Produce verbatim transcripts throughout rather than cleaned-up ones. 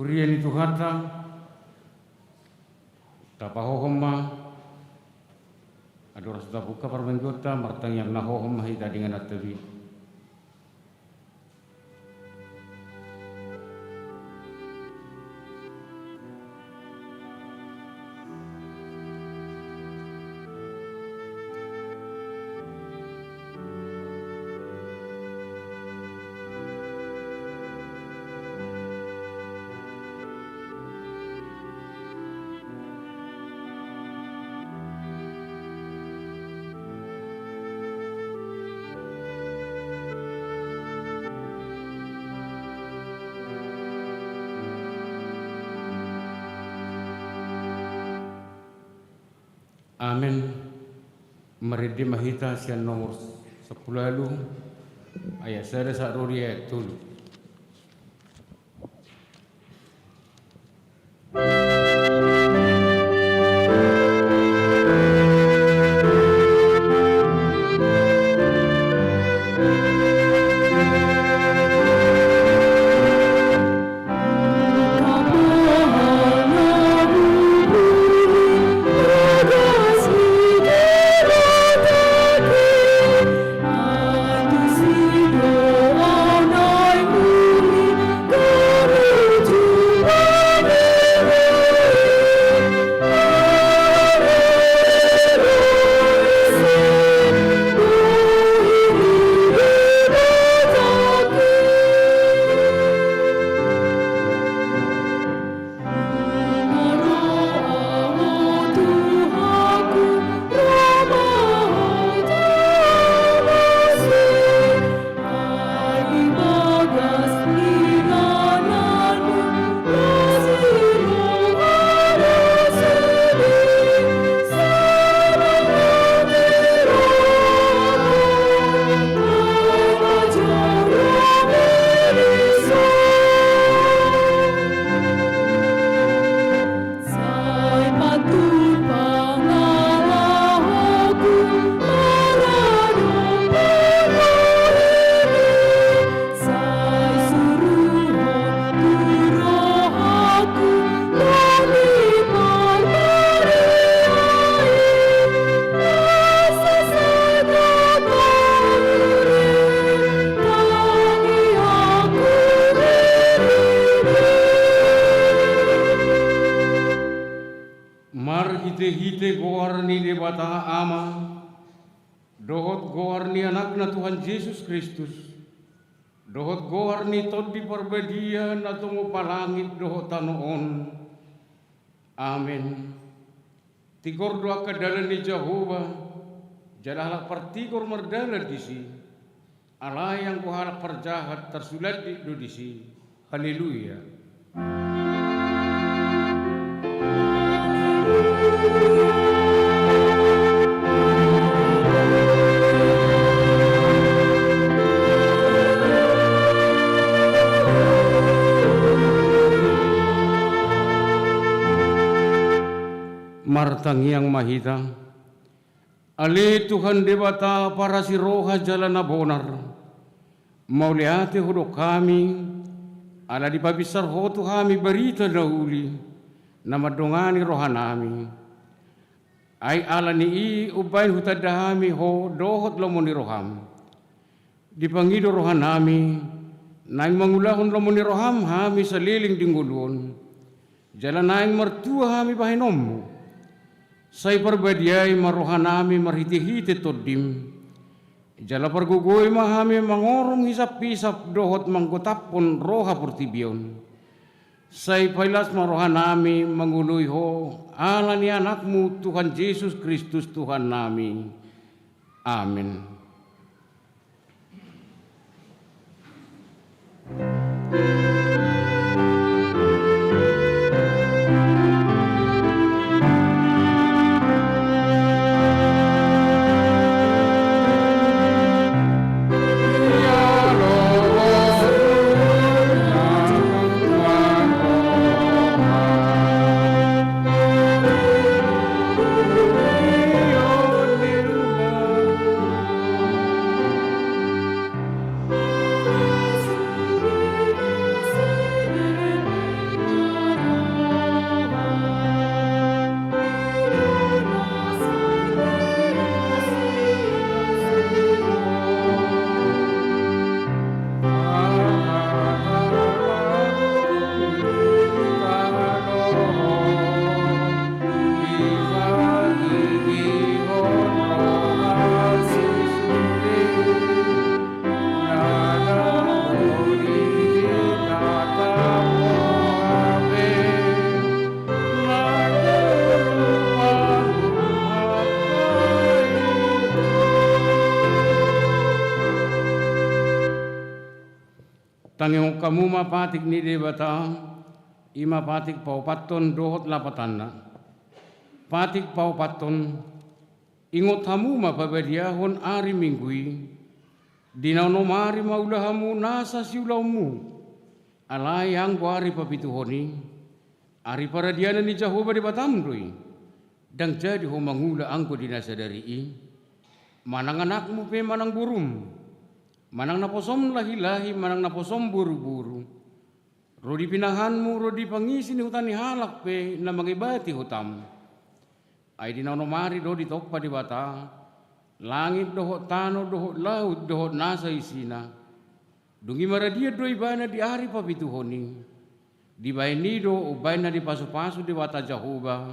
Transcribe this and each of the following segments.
Huria ni Tuhanta, tapahohom ma, andorang so tabuka parmingguonta, martangiang na hohom ma hita di ingananta be. Amen. Marende ma hita sian nomor sampulu ualu, ayat sada sahat ro di ayat tolu. Marhitehite goar ni Debata Ama, dohot goar ni Anakna Tuhan Jesus Kristus, dohot goar ni Tondi Parbadia na tongon langit dohot tano on. Amen. Tigor do angka dalan ni Jahowa, jala halak partigor mardalan disi. Alai anggo halak parjahat tarsulandit do disi. Haleluya. Martangiang ma hita. Ale Tuhan Debata parasi roha jala na bonar, mauliate hudok hami, ala dipabinsar Ho tu hami barita na uli, na mandongani rohanami. Ai ala ni i umbahen hutanda hami Ho dohot lomo ni roham. Dipangido rohanami, naeng mangulahon lomo ni roham hami saleleng di ngolu on. Jala naeng martua hami bahenonmu. Sai parbadiai ma rohanami marhitehite Tondim. Jala pargogoi ma hami mangorung hisaphisap dohot manggotaphon roha portibi on. Sai pailas ma rohanami mangoloi Ho, ala ni Anakmu Tuhan Jesus Kristus Tuhannami. Amen. Hamu ma patik ni Debata, i ma patik paopathon dohot lapatanna. Patik paopathon. Ingot hamu ma pabadiahon ari Minggu i. Di na onom ari ma ula hamu nasa siulaonmu. Alai anggo ari papituhon i, ari paradianan ni Jahowa Debatam do i. Ndang jadi ho mangula anggo di na sadari i. Manang anakmu pe manang borum, manang naposom lahilahi manang naposom boruboru, ro di pinahanmu ro di pangisi ni huta ni halak pe na mangebati hutam. Ai di na onom ari do ditompa Debata langit dohot tano dohot laut dohot nasa isina. Dung i maradian do ibana di ari papituhon i. Dibahen i do umbahen na dipasupasu Debata Jahowa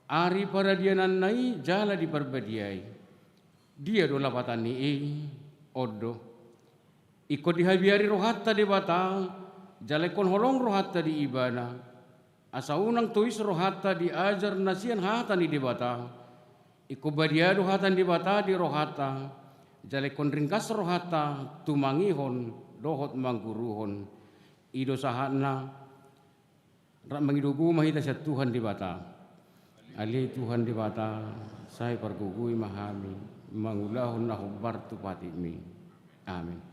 ari paradiananna i jala diparbadiai. Dia do lapatan ni i? On do. Ingkon dihabiari rohanta Debata, jala ingkon holong rohanta di Ibana. Asa unang tois rohanta di ajar na sian hata ni Debata. Ingkon badia do hata ni Debata di rohanta, jala ingkon ringgas rohanta tumangihon dohot mangguruhon. I do sahatna. Rap mangido gogo ma hita sian Tuhan Debata. Ale Tuhan Debata, sai pargogoi ma hami mangulahon na hombar tu patikmi. Amen.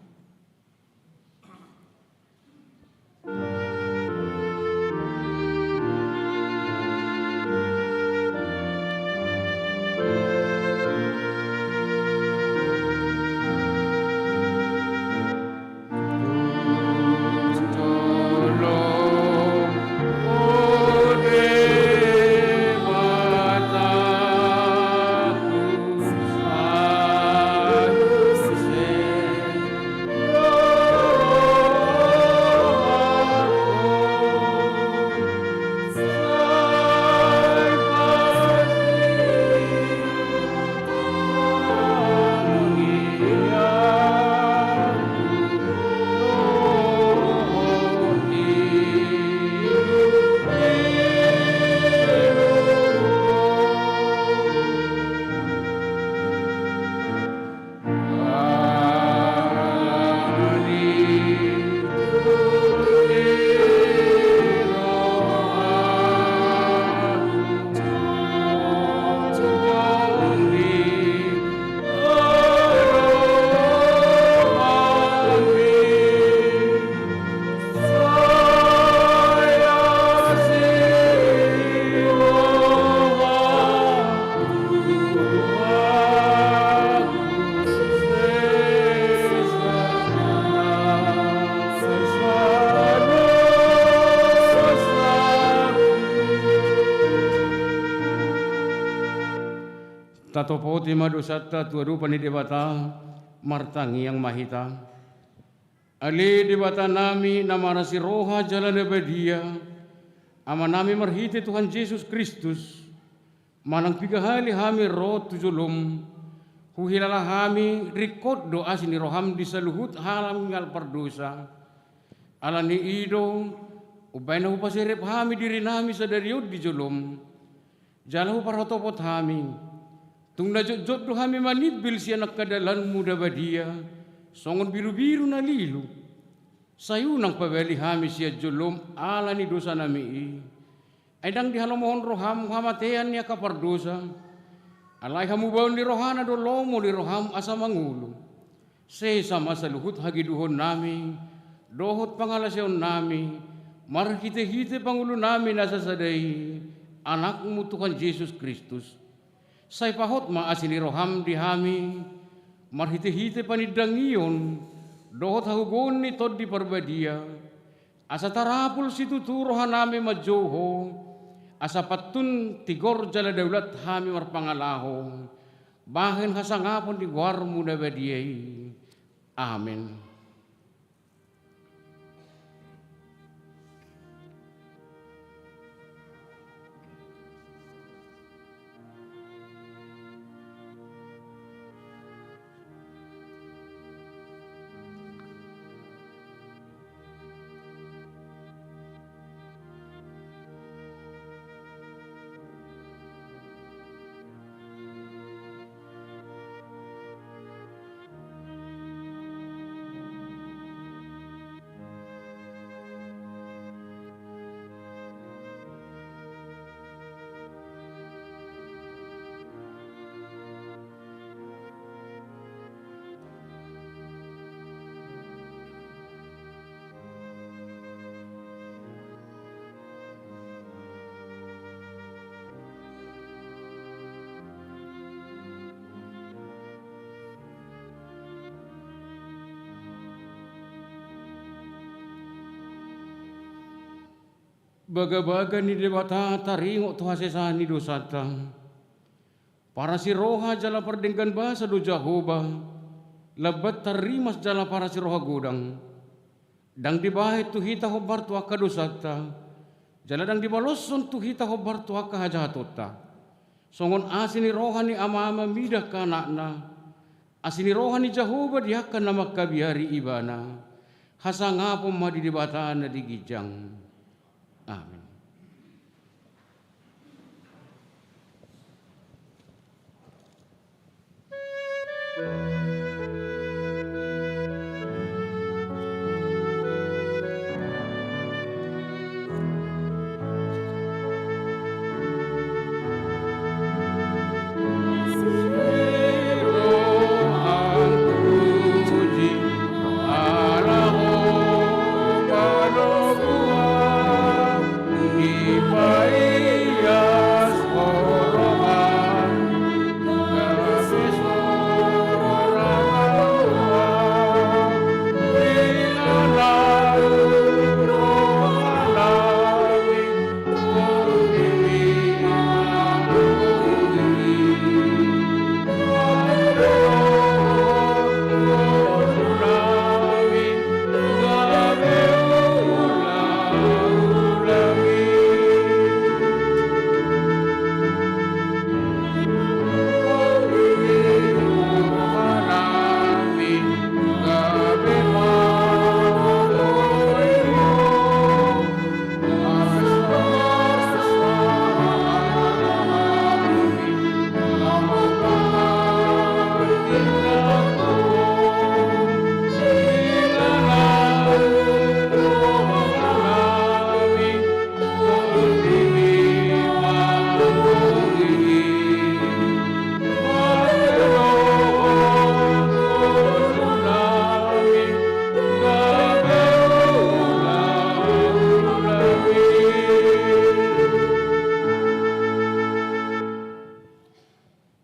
Tatopoti ma dosanta tu adopan ni Debata. Martangiang ma hita. Ale Debatanami na marasi roha jala na badia, Amanami marhite Tuhan Jesus Kristus, manang piga hali hami ro tu jolom, huhilala hami ringkot do asi ni roham di saluhut halak na pardosa. Ala ni i do, umbahen na hupaserep hami dirinami sadari on di jolom, jala huparhotopot hami. Tung na jotjot do hami manimbil sian angka dalanmu na badia, songon birubiru na lilu. Sai unang pabali hami sian jolom ala ni dosanami i. Ai ndang dihalomohon roham hamatean ni angka pardosa. Alai hamubaon ni rohana do lomo ni roham asa mangolu. Sesa ma saluhut hageduhonnami dohot pangalaseonnami, marhitehite pangulunami na sasada i, Anakmu Tuhan Jesus Kristus. Sai pahot ma asi ni roham di hami, marhitehite panindangion dohot hagogoon ni Tondi Parbadia, asa tarapul situtu rohanami manjou Ho, asa pantun tigor jala daulat hami marpangalaho, bahen hasangapon di goarmu na badia i. Amen. Bagabaga ni Debata taringot tu hasesaan ni dosanta. Parasi roha jala pardenggan basa do Jahowa, lambat tarrimas jala parasi roha godang. Ndang dibahen tu hita hombar tu angka dosanta, jala ndang dibaloshon tu hita hombar tu angka hajahatonta. Songon asi ni roha ni amama mida angka anakna, asi ni roha ni Jahowa di angka na mangkabiari ibana. Hasangapon ma di Debata na di ginjang. Amin.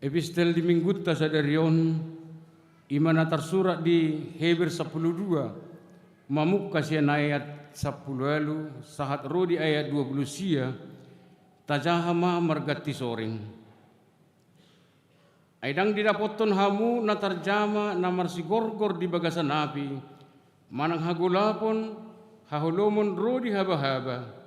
Epistel di Minggunta sadari on, i ma na tarsurat di Heber sampulu dua, mamungka sian ayat sampulu ualu sahat ro di ayat dua pulu sia. Tajaha ma marganti soring. Ai ndang didapothon hamu na tarjama na marsigorgor di bagasan api, manang hagolapon, haholomon ro di habahaba.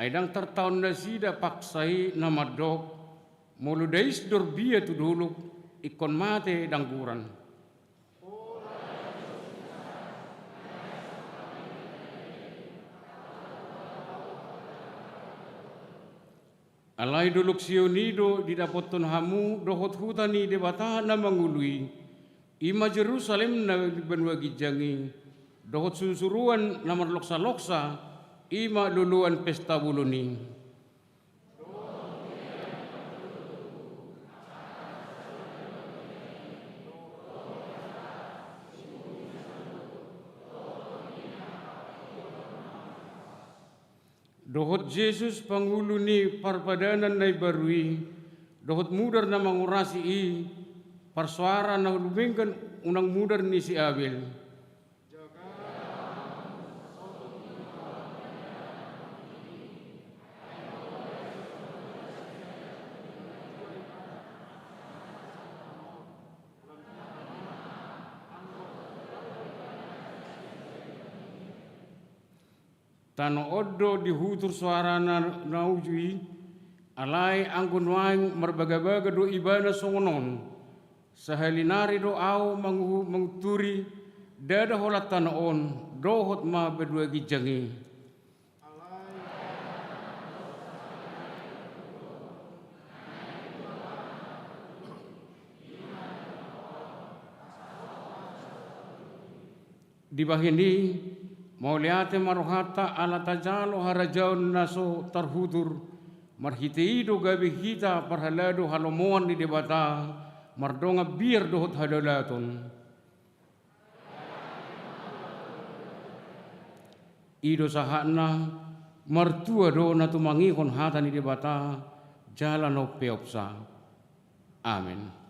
Ai ndang tartaon nasida paksa i na mandok, molo dais dorbia tu dolok, ingkon mate dangguran. Alai dolok Sion i do didapothon hamu dohot huta ni Debata na mangolu i, i ma Jerusalem na di banua ginjang i, dohot surusuruan na marloksaloksa, i ma loloan pesta bolon i. Dohot Jesus pangulu ni parpadanan na imbaru i, dohot mudar na mangurasi i, parsoara na lumenggan unang mudar ni si Abel. Tano on do dihutur soarana na uju i, alai anggo nuaeng marbagabaga do ibana songon on. Sahali nari do ahu manguhu-, mangunturi, ndada holan tano on, dohot ma banua ginjang i. Dibahen i, mauliate ma rohanta ala tajalo harajaon na so tarhutur, marhite i do gabe hita parhalado halomoan ni Debata, mardongan biar dohot hadaulaton. I do sahatna, martua do na tumangihon hata ni Debata, jala na umpeopsa. Amen.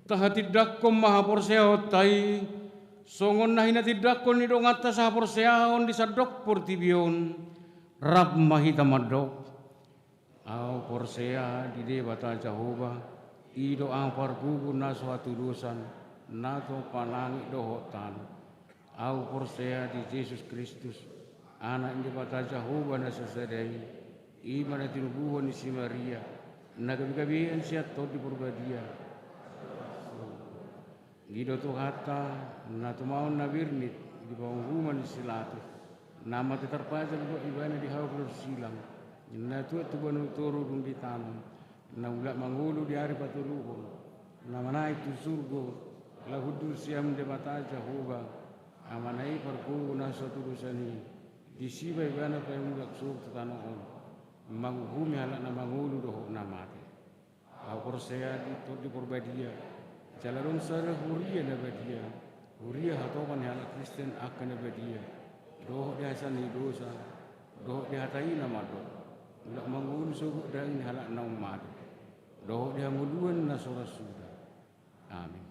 Tahatindangkon ma haporseaonta i, songon na hinatindangkon ni donganta sahaporseaon di sandok portibi on, rap ma hita mandok. Ahu porsea di Debata Jahowa, i do ahu pargogo na so hatudosan, na tompa langit dohot tano. Ahu porsea di Jesus Kristus, Anak ni Debata Jahowa na sasada i, i ma na tinubuhon ni si Maria, na gabegabean sian Tondi Porbadia. I do Tuhanta, na tumaon na bernit di panguhuman ni si Pilatus, na mate tarpajal dohot ibana di hau silang, na tuat tu banua toru dung ditanom, na mulak mangolu di ari patoluhon, na manaek tu surgo, laho hundul sian Debata Jahowa, Amana i pargogo na so hatudosan i, disi ma ibana paimulak sogot tu tano on, manguhumi halak na mangolu dohot na mate. Ahu porsea di Tondi Porbadia, jala adong sada huria na badia, huria hatopan ni halak Kristen angka na badia, dohot di hasesaan ni dosa, dohot di hata i na mandok, mulak mangolu sogot daging ni halak naung mate, dohot di hangoluan na so ra suda. Amin.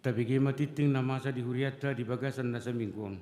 Tabege ma tingting na masa di hurianta di bagasan na saminggu on.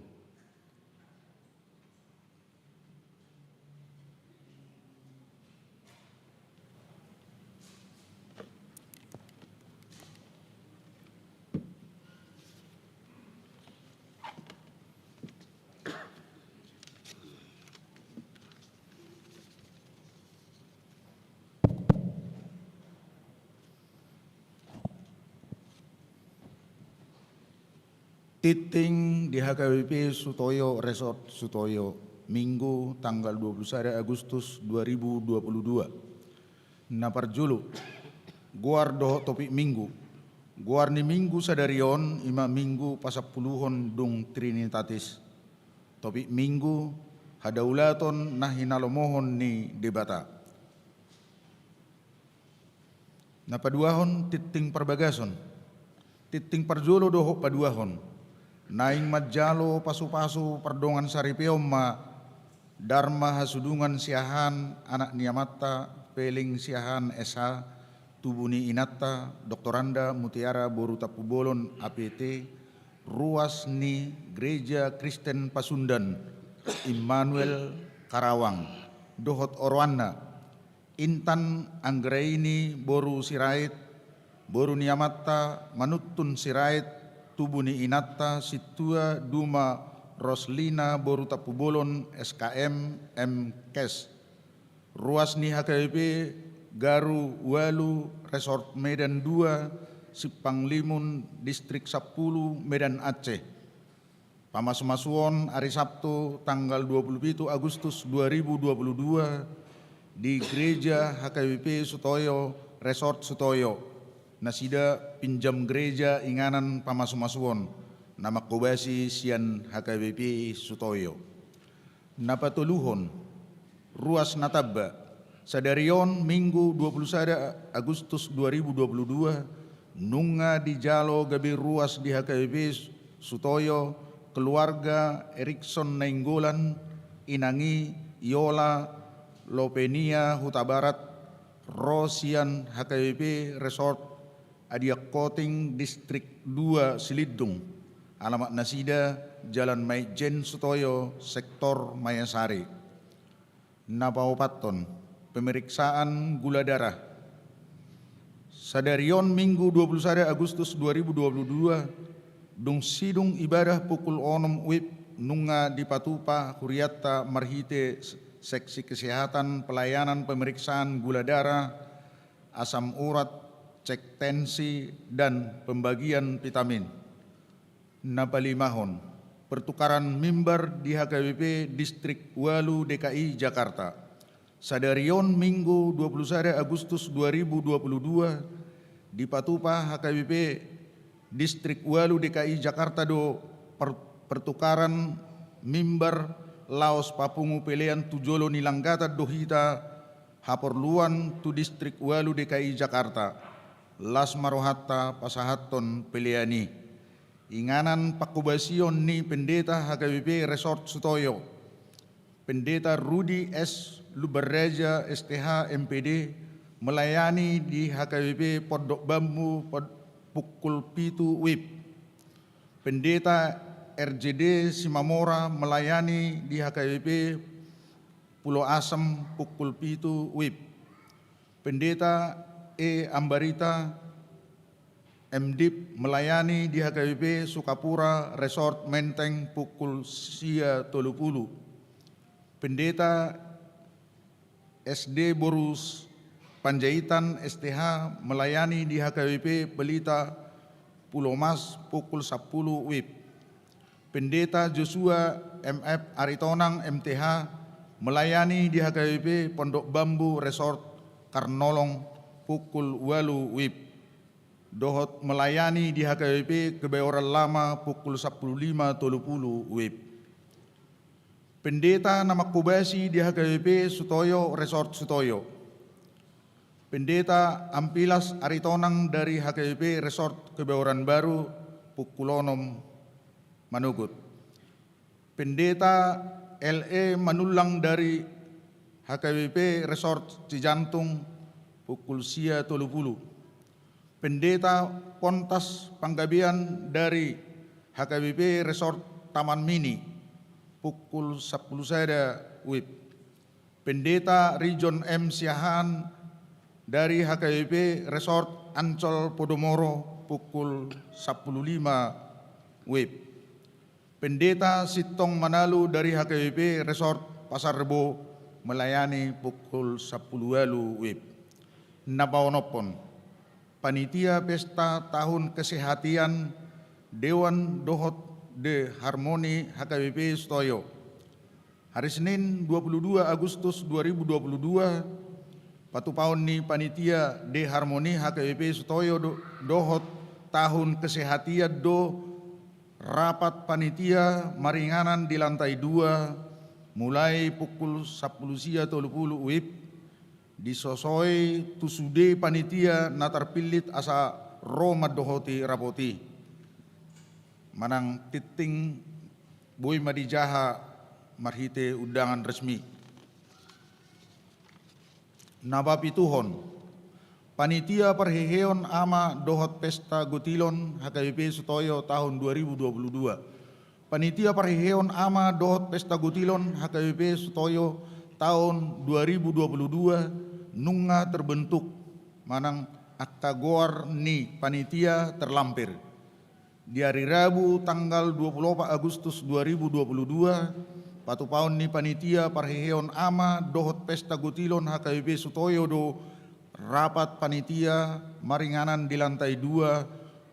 Tingting di H K B P Sutoyo, Resort Sutoyo, Minggu, tanggal dua puluh sada Agustus dua ribu dua puluh dua. Na parjolo, goar dohot topik Minggu. Goar ni Minggu sadari on i ma Minggu pasampuluhon dung Trinitatis. Topik Minggu, hadaulaton na hinalomohon ni Debata. Na paduahon, tingting parbagason. Tingting parjolo dohot paduahon. Naeng manjalo pasupasu pardongan saripeon ma Darma Hasudungan Siahaan, anak ni amanta Peling Siahaan S H, tubu ni inanta Doktoranda Mutiara boru Tampubolon A P T, ruas ni Gereja Kristen Pasundan Immanuel Karawang, dohot oroanna, Intan Anggraini boru Sirait, boru ni amanta Manuntun Sirait, tubu ni inanta Sintua Duma Roslina boru Tampubolon S K M, M Kes. Ruas ni H K B P Garu ualu, Resort Medan dua, Simpang Limun, Distrik sampulu, Medan Aceh. Pamasumasuon ari Sabtu tanggal dua puluh pitu Agustus dua ribu dua puluh dua di Gereja H K B P Sutoyo, Resort Sutoyo. Nasida pinjam gereja inganan pamasumasuon na mangkobasi sian H K B P Sutoyo. Na patoluhon, ruas na tamba. Sadari on Minggu dua puluh sada Agustus dua ribu dua puluh dua, nunga dijalo gabe ruas di H K B P Sutoyo, keluarga Erikson Nainggolan, inang i Yola Lopenia Hutabarat, ro sian H K B P Resort Adian Koting, Distrik dua Silindung. Alamat nasida Jalan Majen Sutoyo, Sektor Maiasari. Na paopathon, pemeriksaan gula darah. Sadari on Minggu dua puluh sada Agustus dua ribu dua puluh dua, dung sidung ibadah pukul onom wib, nunga dipatupa hurianta marhite seksi kesehatan pelayanan pemeriksaan gula darah, asam urat, cek tensi, dan pembagian vitamin. Na palimahon, pertukaran mimbar di H K B P Distrik ualu D K I Jakarta. Sadari on Minggu dua puluh sada Agustus dua ribu dua puluh dua, dipatupa H K B P Distrik ualu D K I Jakarta do per-, pertukaran mimbar laos papungu pelean tu jolo ni langgatan do hita haporluan tu Distrik ualu D K I Jakarta. Las ma rohanta pasahathon pelean i. Inganan pangkobasion ni Pendeta H K B P Resort Sutoyo, Pendeta Rudi S Lumbanraja S T H M P D, melayani di H K B P Pondok Bambu pod-, pukul pitu wib. Pendeta R J D Simamora melayani di H K B P Pulo Asem pukul pitu wib. Pendeta E Ambarita M Div melayani di H K B P Sukapura Resort Menteng pukul sia tolu pulu. Pendeta S D Borus Panjaitan S T H melayani di H K B P Pelita Pulo Mas pukul sampulu wib. Pendeta Joshua M F Aritonang M T H melayani di H K B P Pondok Bambu Resort Karnolong pukul ualu wib. Dohot melayani di H K B P Kebayoran Lama pukul sampulu lima tolu pulu wib. Pendeta na mangkobasi di H K B P Sutoyo Resort Sutoyo. Pendeta Ampilas Aritonang dari H K B P Resort Kebayoran Baru pukul onom manogot. Pendeta L E Manullang dari H K B P Resort Cijantung pukul sia tolu pulu. Pendeta Pontas Panggabean dari H K B P Resort Taman Mini, pukul sampulu sada WIB. Pendeta Rijon M Siahaan dari H K B P Resort Ancol Podomoro, pukul sampulu lima WIB. Pendeta Sintong Manalu dari H K B P Resort Pasar Rebo melayani pukul sampulu ualu WIB. Na paonomhon, panitia pesta tahun kesehatan Dewan dohot De Harmoni H K B P Sutoyo. Hari Senin, dua puluh dua Agustus dua ribu dua puluh dua, patupaon ni panitia De Harmoni H K B P Sutoyo do-, dohot tahun kesehatan do rapat panitia maringanan di lantai dua, mulai pukul sampulu sia tolu pulu WIB, disosoi tu sude panitia na tarpillit asa ro mandohoti rapot i. Manang tingting boi ma dijaha marhite undangan resmi. Na papituhon, panitia parheheon ama dohot pesta gotilon H K B P Sutoyo tahun dua ribu dua puluh dua. Panitia parheheon ama dohot pesta gotilon H K B P Sutoyo tahun dua ribu dua puluh dua nunga terbentuk, manang angka goar ni panitia terlampir. Di ari Rabu tanggal dua puluh opat Agustus dua ribu dua puluh dua, patupaon ni panitia parheheon ama dohot pesta gotilon H K B P Sutoyo do rapat panitia maringanan di lantai dua,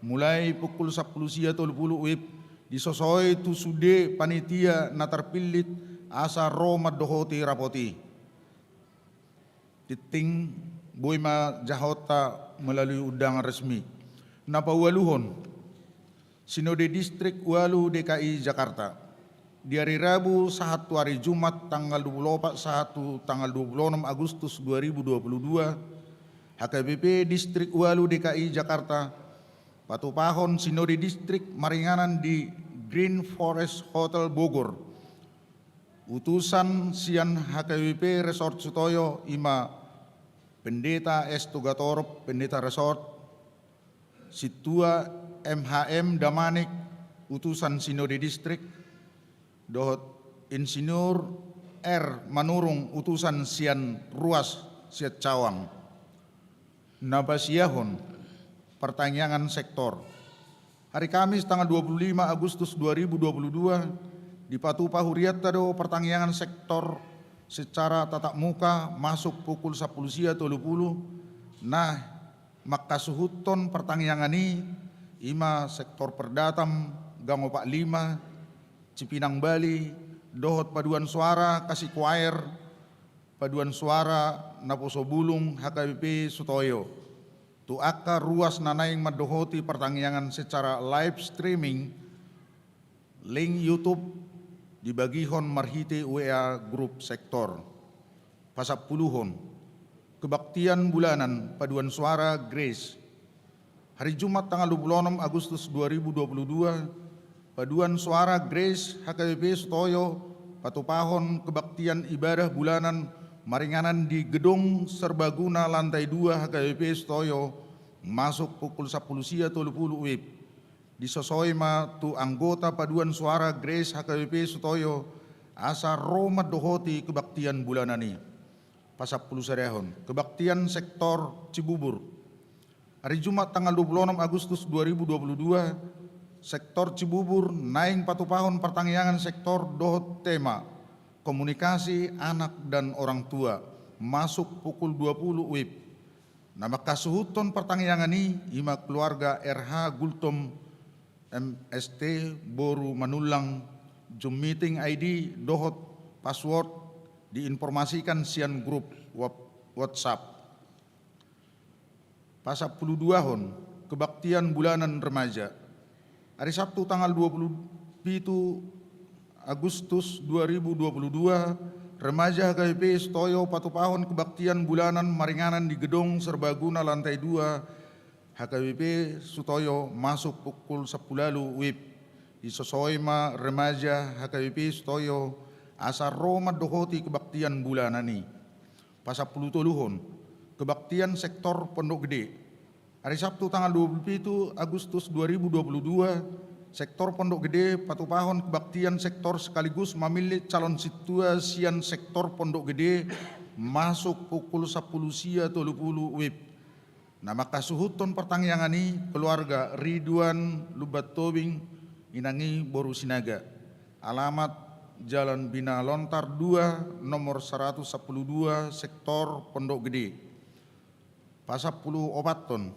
mulai pukul sampulu sia tolu pulu WIB, disosoi tu sude panitia na tarpillit asa ro mandohoti rapot i. Tingting boi ma jahonta melalui undangan resmi. Na paualuhon, Sinode Distrik ualu D K I Jakarta. Di ari Rabu sahat tu ari Jumat tanggal dua puluh opat sahat tu tanggal dua puluh onom Agustus dua ribu dua puluh dua, H K B P Distrik ualu D K I Jakarta patupahon Sinode Distrik maringanan di Green Forest Hotel Bogor. Utusan sian H K B P Resort Sutoyo i ma Pendeta S Togatorop, Pendeta Resort, Sintua M H M Damanik, utusan Sinode Distrik, dohot Insinyur R Manurung, utusan sian ruas sian cawang. Na pasiahon, partangiangan sektor. Hari Kamis tanggal dua puluh lima Agustus dua ribu dua puluh dua, dipatupa hurianta do partangiangan sektor secara tatap muka masuk pukul sampulu sia tolu pulu. Nah, mangkasuhuthon partangiangan i, i ma sektor Perdatam, Gang Opat Lima, Cipinang Bali, dohot paduan suara Kasih Choir, paduan suara Naposo Bulung H K B P Sutoyo. Tu angka ruas na naeng mandohoti partangiangan secara live streaming, link YouTube dibagihon marhite W A grup sektor. Pasampuluhon, kebaktian bulanan paduan suara Grace. Hari Jumat tanggal dua puluh onom Agustus dua ribu dua puluh dua, paduan suara Grace H K B P Sutoyo patupahon kebaktian ibadah bulanan maringanan di Gedung Serbaguna lantai dua H K B P Sutoyo, masuk pukul sampulu sia tolu pulu WIB. Disosoi ma tu anggota paduan suara Grace H K B P Sutoyo asa ro mandohoti kebaktian bulanan i. Pasampulu sadahon, kebaktian sektor Cibubur. Hari Jumat tanggal dua puluh onom Agustus dua ribu dua puluh dua, sektor Cibubur naeng patupahon partangiangan sektor dohot tema komunikasi anak dan orang tua, masuk pukul dua pulu WIB. Na mangkasuhuthon partangiangan i, i ma keluarga R H Gultom M S T, boru Manullang. Zoom meeting I D dohot password diinformasikan sian grup Wha-, WhatsApp. Pasampulu duahon, kebaktian bulanan remaja. Hari Sabtu tanggal dua puluh pitu Agustus dua ribu dua puluh dua, remaja H K B P Sutoyo patupahon kebaktian bulanan maringanan di Gedung Serbaguna lantai dua H K B P Sutoyo masuk pukul sampulu ualu WIB. Disosoi ma remaja H K B P Sutoyo asa ro mandohoti kebaktian bulanan i. Pasampulu toluhon, kebaktian sektor Pondok Gede. Ari Sabtu tanggal dua puluh pitu Agustus dua ribu dua puluh dua, sektor Pondok Gede patupahon kebaktian sektor sekaligus mamillit calon sintua sian sektor Pondok Gede masuk pukul sampulu sia tolu pulu wib. Na manghasuhuthon partangiangan i keluarga Ridwan Lumban Tobing, inang i boru Sinaga. Alamat Jalan Bina Lontar dua, nomor saratus sampulu dua, sektor Pondok Gede. Pasampuluopathon,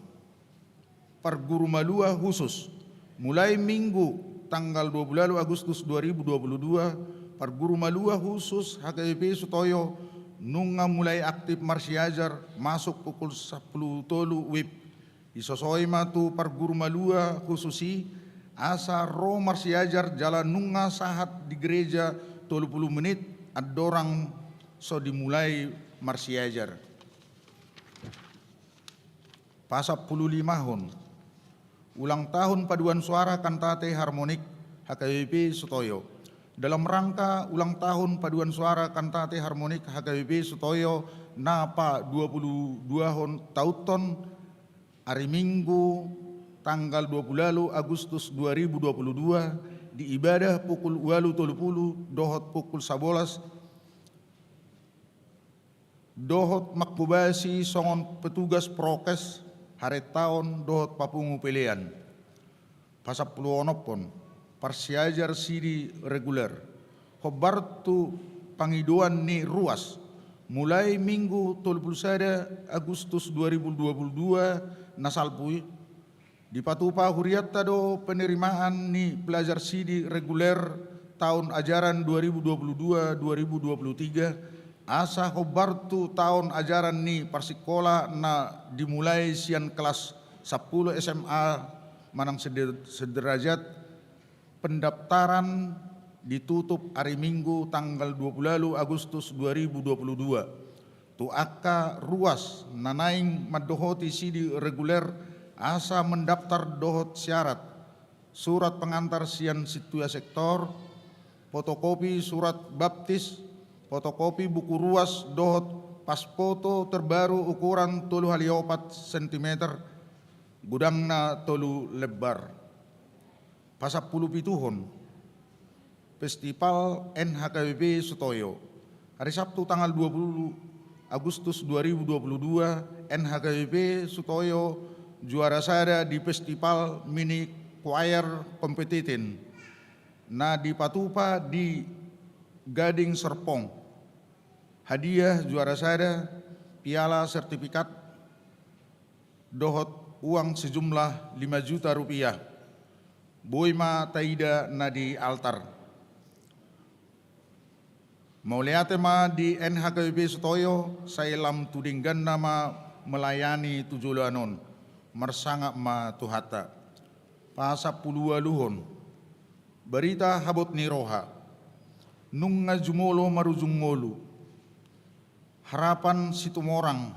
parguru malua khusus. Mulai Minggu tanggal dua puluh ualu Agustus dua ribu dua puluh dua, parguru malua khusus H K B P Sutoyo nunga mulai aktif marsiajar masuk pukul sampulu tolu wib. Disosoi ma tu parguru malua khusus i asa ro marsiajar jala nunga sahat di gereja tolu pulu menit andorang so dimulai marsiajar. Pasampululimahon, ulang tahun paduan suara kantate harmonik H K B P Sutoyo. Dalam rangka ulang tahun paduan suara kantate harmonik H K B P Sutoyo na padua pulu duahon taunhon, ari Minggu tanggal dua pulu ualu Agustus dua ribu dua puluh dua, di ibadah pukul ualu tolu pulu dohot pukul sabolas, dohot manghobasi songon petugas prokes, harentaon dohot papungu pelean. Pasampuluonomhon, parsiajar sidi reguler. Hombar tu pangidoan ni ruas, mulai Minggu tolu pulu sada Agustus dua ribu dua puluh dua na salpu i, dipatupa hurianta do penerimaan ni pelajar sidi reguler taon ajaran dua ribu dua puluh dua dua ribu dua puluh tiga, asa hombar tu taon ajaran ni parsikola na dimulai sian kelas sampulu S M A manang seder-, sederajat. Pendaftaran ditutup ari Minggu tanggal dua pulu ualu Agustus dua ribu dua pulu dua. Tu angka ruas na naeng mandohoti sidi reguler asa mendaftar dohot syarat: surat pengantar sian sintua sektor, fotokopi surat baptis, fotokopi buku ruas dohot pas foto terbaru ukuran tolu hali opat sentimeter, godangna tolu lembar. Pasampulupituhon, Festival N H K B P Sutoyo. Ari Sabtu tanggal dua pulu Agustus dua ribu dua puluh dua, N H K B P Sutoyo juara sada di Festival Mini Choir Competition na dipatupa di Gading Serpong. Hadiah juara sada, piala, sertifikat, dohot uang sejumlah lima juta rupiah. Boi ma taida na di altar. Mauliate ma di N H K B P Sutoyo, sai lam tu dengganna ma melayani tu joloan on. Marsangap ma Tuhanta. Pasampuluualuhon, barita habot ni roha. Nunga jumolo marujung ngolu. Harapan Situmorang,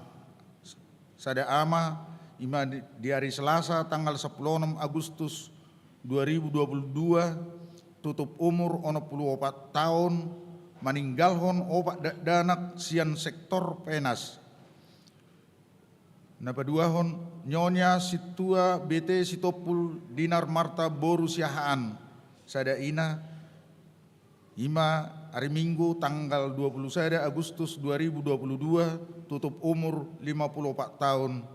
sada ama, i ma di, di ari Selasa tanggal sampulu onom Agustus dua ribu dua puluh dua, tutup umur onom pulu opat taon, maninggalhon opat dakdanak sian sektor Penas. Na paduahon, Nyonya Sintua B T Sitompul Dinar Marta boru Siahaan, sada ina, i ma ari Minggu tanggal dua pulu sada Agustus dua ribu dua pulu dua, tutup umur lima pulu opat taon,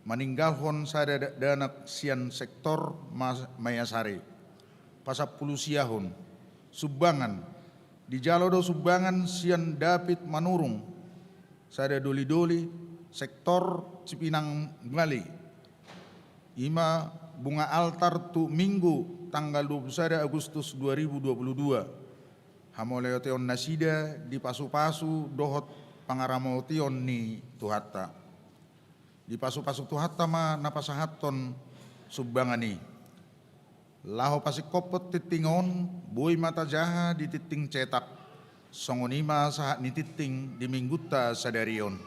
maninggalhon sada dakdanak sian sektor Ma-, Maiasari. Pasampulusiahon, sumbangan. Dijalo do sumbangan sian David Manurung, sada dolidoli, sektor Cipinang Bali. I ma bunga altar tu Minggu tanggal dua pulu sada Agustus dua ribu dua pulu dua. Hamauliateon nasida dipasupasu dohot pangaramotion ni Tuhanta. Dipasupasu Tuhanta ma na pasahathon sumbangan i. Laho pasingkophon tingting on, boi ma tajaha di tingting cetak. Songon i ma sahat ni tingting di Minggunta sadari on.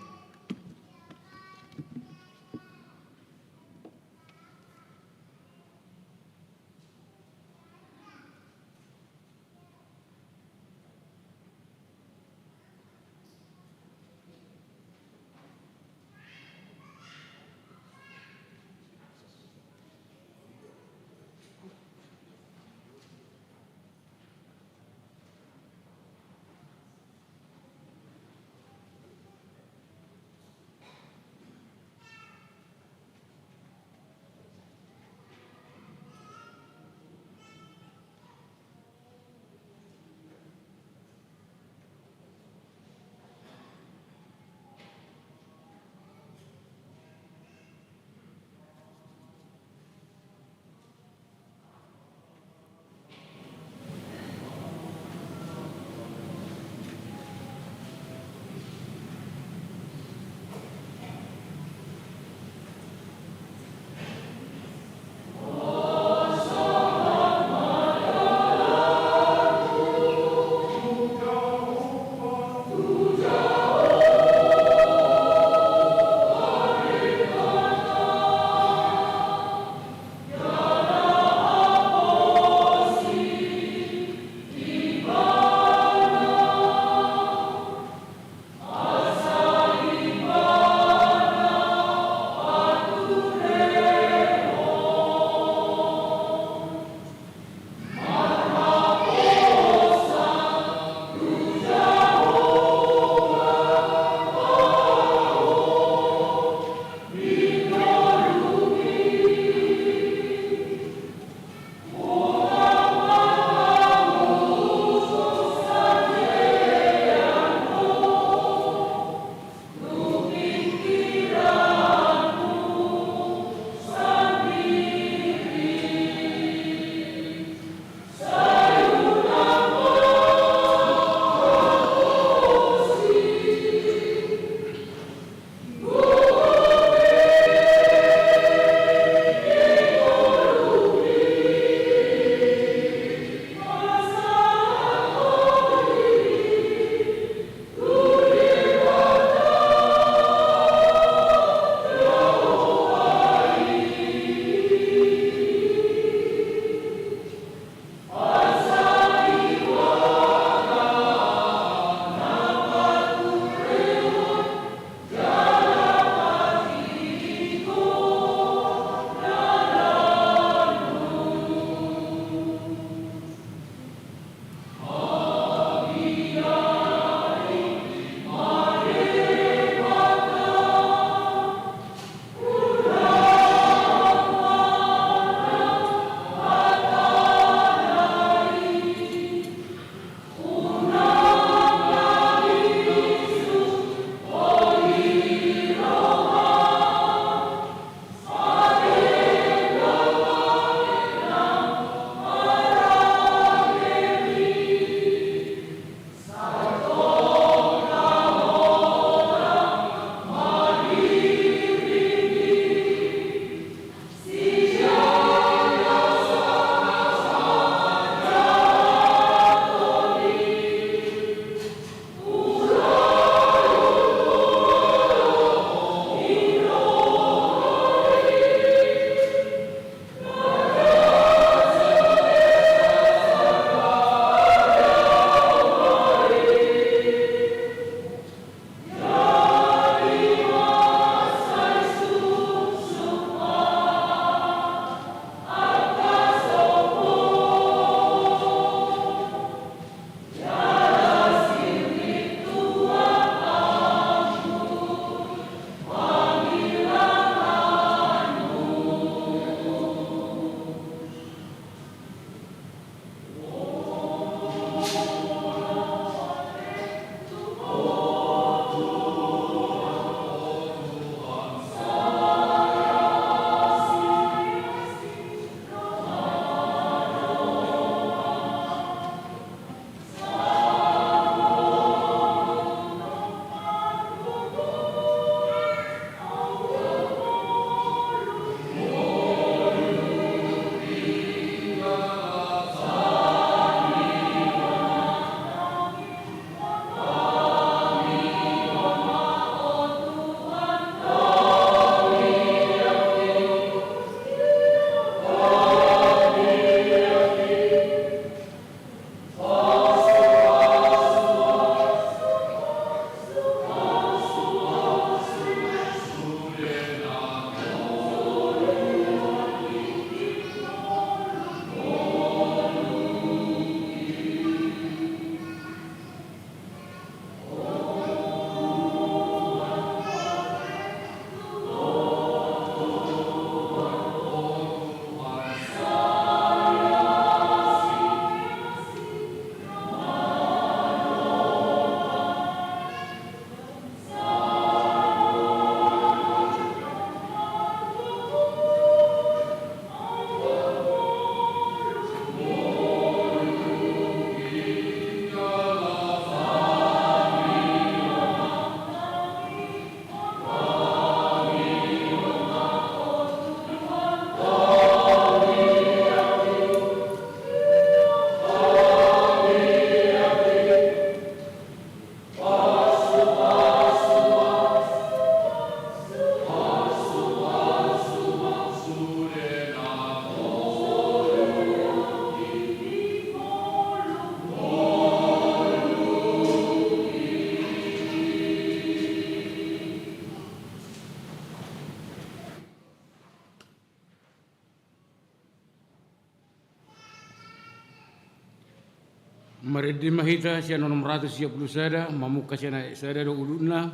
Marende ma hita sian onom ratus sia pulu sada, mamungka sian ayat sada dohot udutna,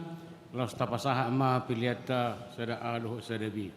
laos tapasahat ma peleanta sada A dohot sada B.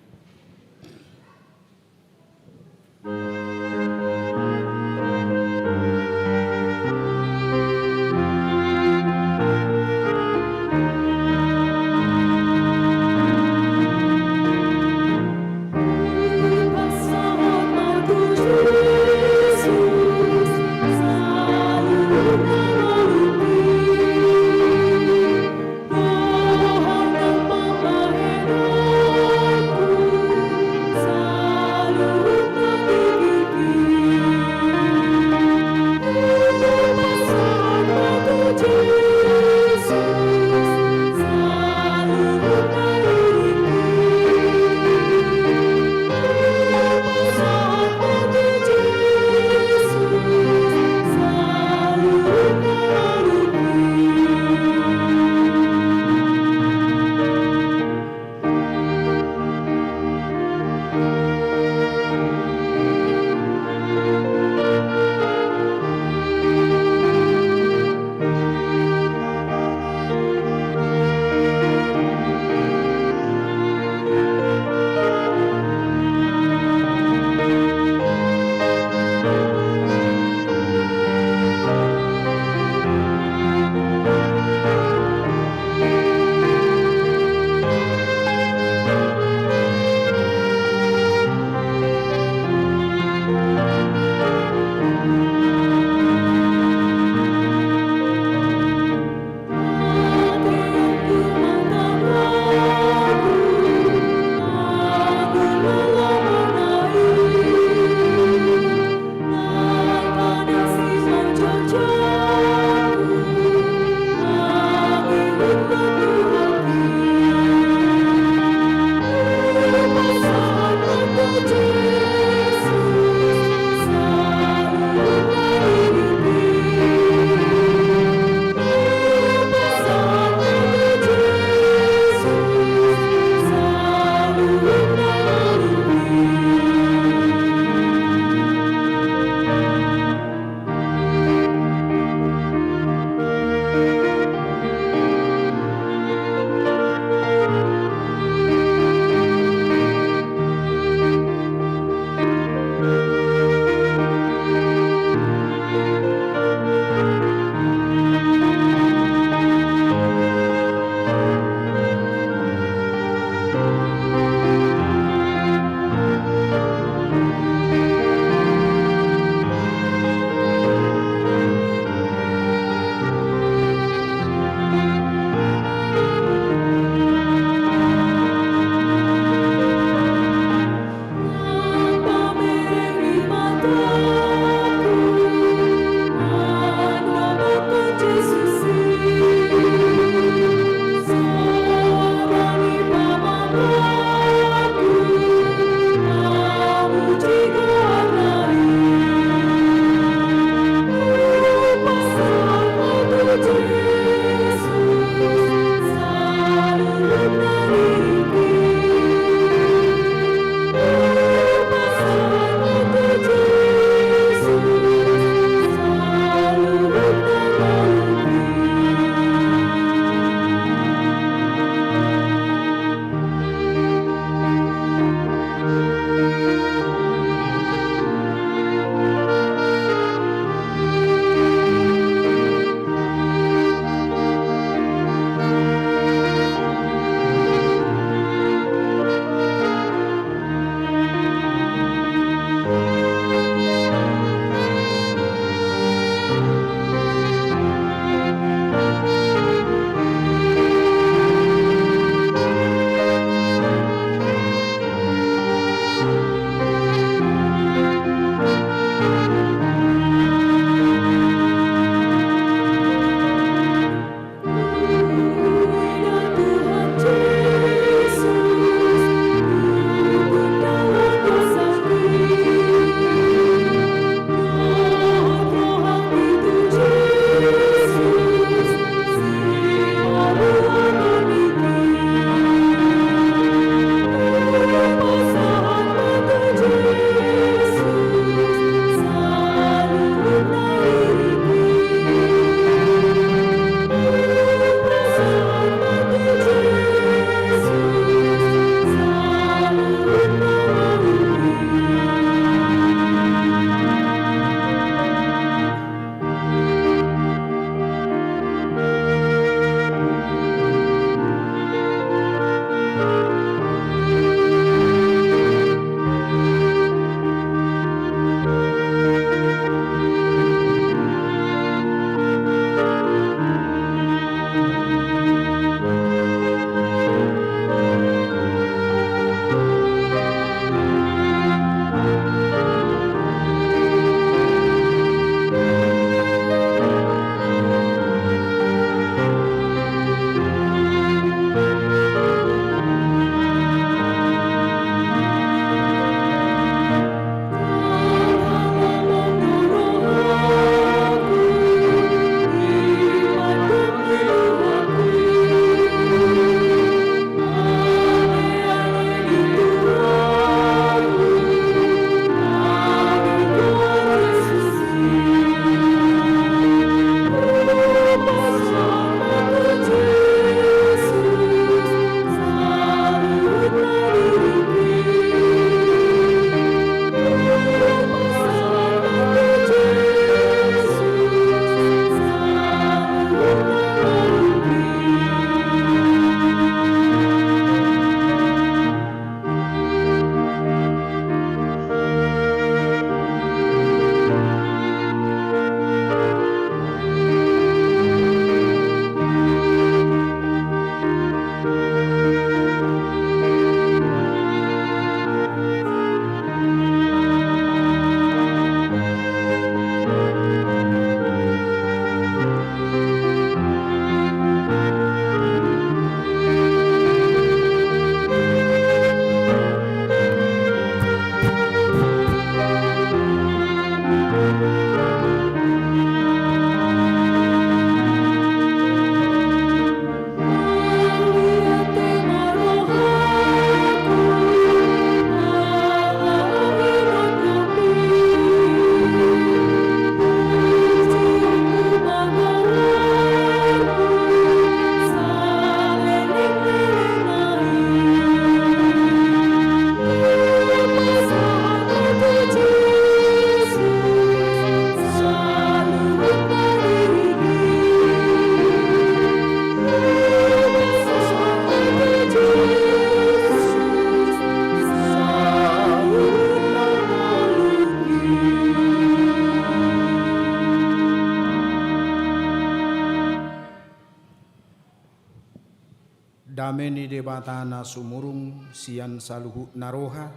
Dame ni Debata na sumurung sian saluhutna roha,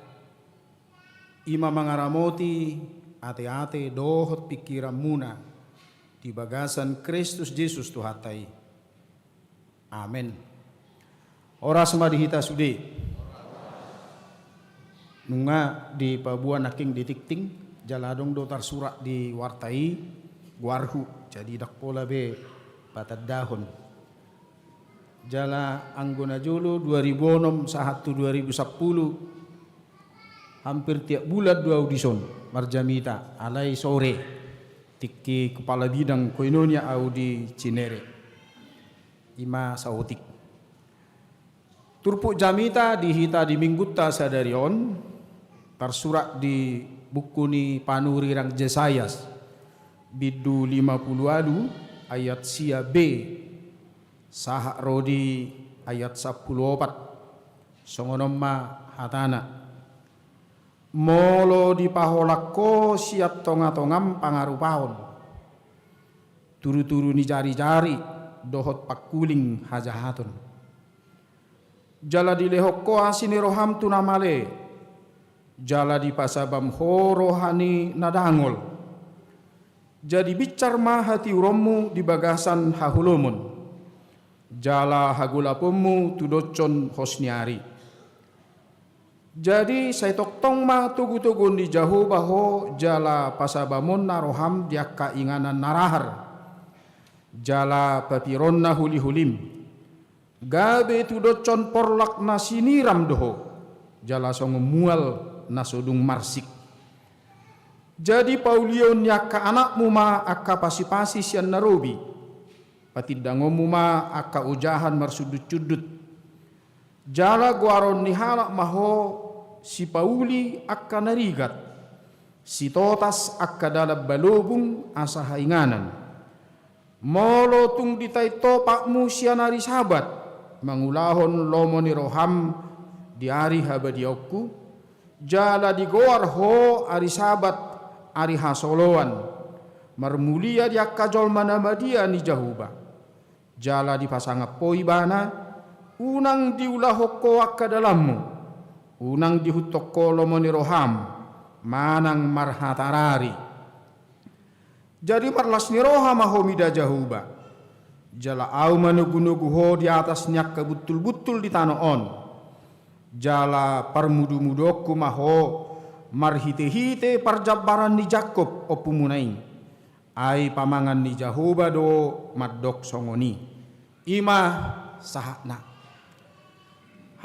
i ma mangaramoti ateate dohot pingkiranmuna di bagasan Kristus Jesus Tuhanta i. Amen. Horas ma di hita sude. Nunga dipaboa nangkin di tingting, jala adong do tarsurat di warta i goarhu, jadi ndang pola be patandahon. Jala anggo na jolo dua ribu onom sahat tu dua ribu sampulu, hampir tiap bulan do au dison marjamita, alai sore tingki kepala bidang koinonia au di Cinere. I ma saotik. Turpuk jamita di hita di minggunta sadari on tarsurat di buku ni panurirang Jesayas, bindu lima pulu ualu, ayat sia B sahat ro di ayat sampulu opat. Songon on ma hatana: Molo dipaholang ho sian tongatongam pangarupaon, turuturu ni jarijari dohot pangkuling hajahaton, jala dilehon ho asi ni roham tu na male, jala dipasabam ho roha ni na dangol, jadi binsar ma hatiuronmu di bagasan haholomon, jala hagolaponmu tudoshon hos ni ari. Jadi sai tongtong ma togutoguon ni Jahowa ho jala pasabamonna roham di angka inganan na rahar, jala papironna holiholim. Gabe tudoshon porlak na siniram do ho, jala songon mual na so dung marsik. Jadi paulihon ni angka anakmu ma angka pasipasi sian na robi, patindangonmu ma angka ojahan marsundutsundut. Jala goaron ni halak ma ho sipauli angka na rigat, sitotas angka dalan balobung asa hainganan. Molo tung ditait ho patmu sian ari Sabat mangulahon lomo ni roham di ari habadiaonku, jala digoar ho ari Sabat ari hasoloan, marmulia di angka jolma na madia ni Jahowa, jala dipasangap ho ibana, unang diulahon ho angka dalanmu, unang diihuthon ho lomo ni roham manang marhatarari. Jadi marlas ni roha ma ho mida Jahowa, jala ahu manogunogu ho di atas ni angka buntulbuntul di tano on, jala parmudumuduonku ma ho marhitehite parjambaran ni Jakob ompumuna i. Ai pamangan ni Jahowa do mandok songon i. I ma sahatna.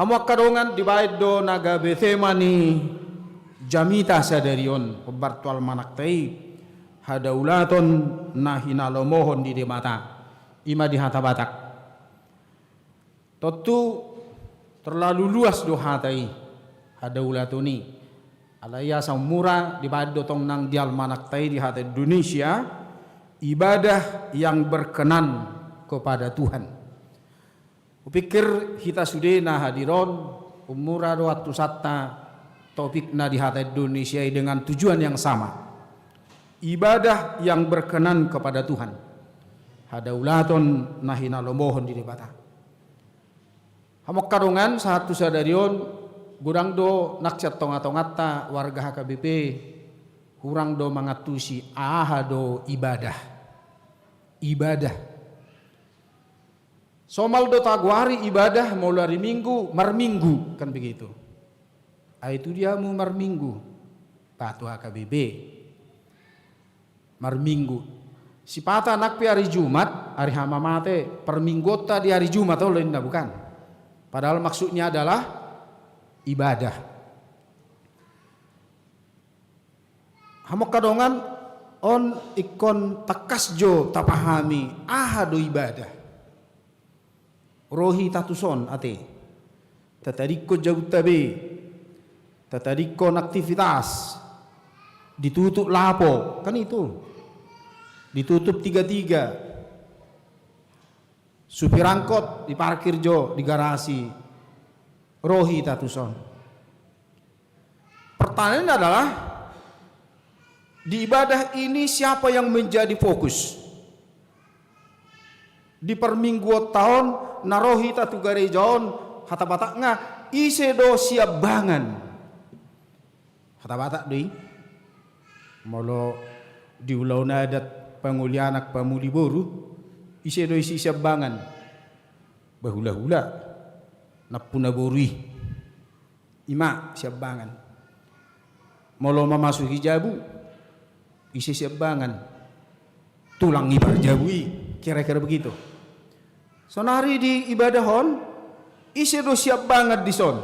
Hamu angka dongan, dibaen do na gabe tema ni jamita sadari on, hombar tu almanakta i, hadaulaton na hinalomohon ni Debata. I ma di hata Batak. Tontu terlalu luas do hata i, hadaulaton i. Alai asa ummura dibaen do tong nang di almanakta i di hata Indonesia, ibadah yang berkenan kepada Tuhan. Hupikir hita sude na hadir on, ummura do antusanta topikna di hata Indonesia i dengan tujuan yang sama. Ibadah yang berkenan kepada Tuhan. Hadaulaton na hinalomohon ni Debata. Hamu angka dongan, sahat tu sadari on, godang do nang sian tongatonganta warga H K B P, hurang do mangantusi aha do ibadah. Ibadah. Somal do tagoari ibadah molo ari Minggu, marminggu, kan begitu. Ai tu dia hamu marminggu? Bah, tu H K B P. Marminggu. Sipata nang pe ari Jumat, ari hamamate, parmingguonta di ari Jumat, olo ninna, bukan? Padahal maksudnya adalah ibadah. Hamu angka dongan, on ingkon tangkas jo tapahami aha do ibadah. Ro hita tuson ate. Tatadingkon jabunta be. Tatadingkon aktivitas. Ditutup lapo, kan itu. Ditutup tiga-tiga. Supir angkot diparkir jo di garasi. Ro hita tuson. Pertanyaan adalah, di ibadah ini siapa yang menjadi fokus? Di parmingguonta on, na ro hita tu gareja on, hata Batakna, ise do siambangan? Hata Batak do i. Molo di ulaon adat pangoli anak pamuli boru, ise do isi siambangan? Bahulahula, nampuna boru i. Ima siambangan. Molo mamasuki jabu, ise siambangan? Tulang ibar jabu i, kira-kira begitu. Sonari di ibadah on, ise do siambangan dison?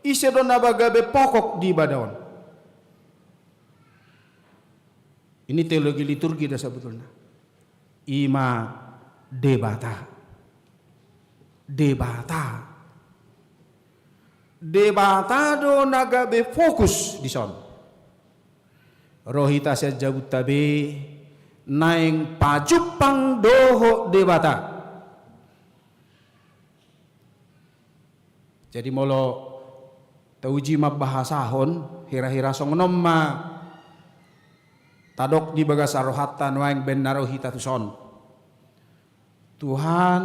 Ise do na gabe pokok di ibadah on? Ini teologi liturgi do sabotulna. Ima Debata. Debata. Debata do na gabe fokus dison. Ro hita sian jabunta be, naeng pajumpang dohot Debata. Jadi molo tauji mambahasahon, hira-hira songon on ma tadok di bagasan rohanta nuaeng baen na ro hita tuson. Tuhan,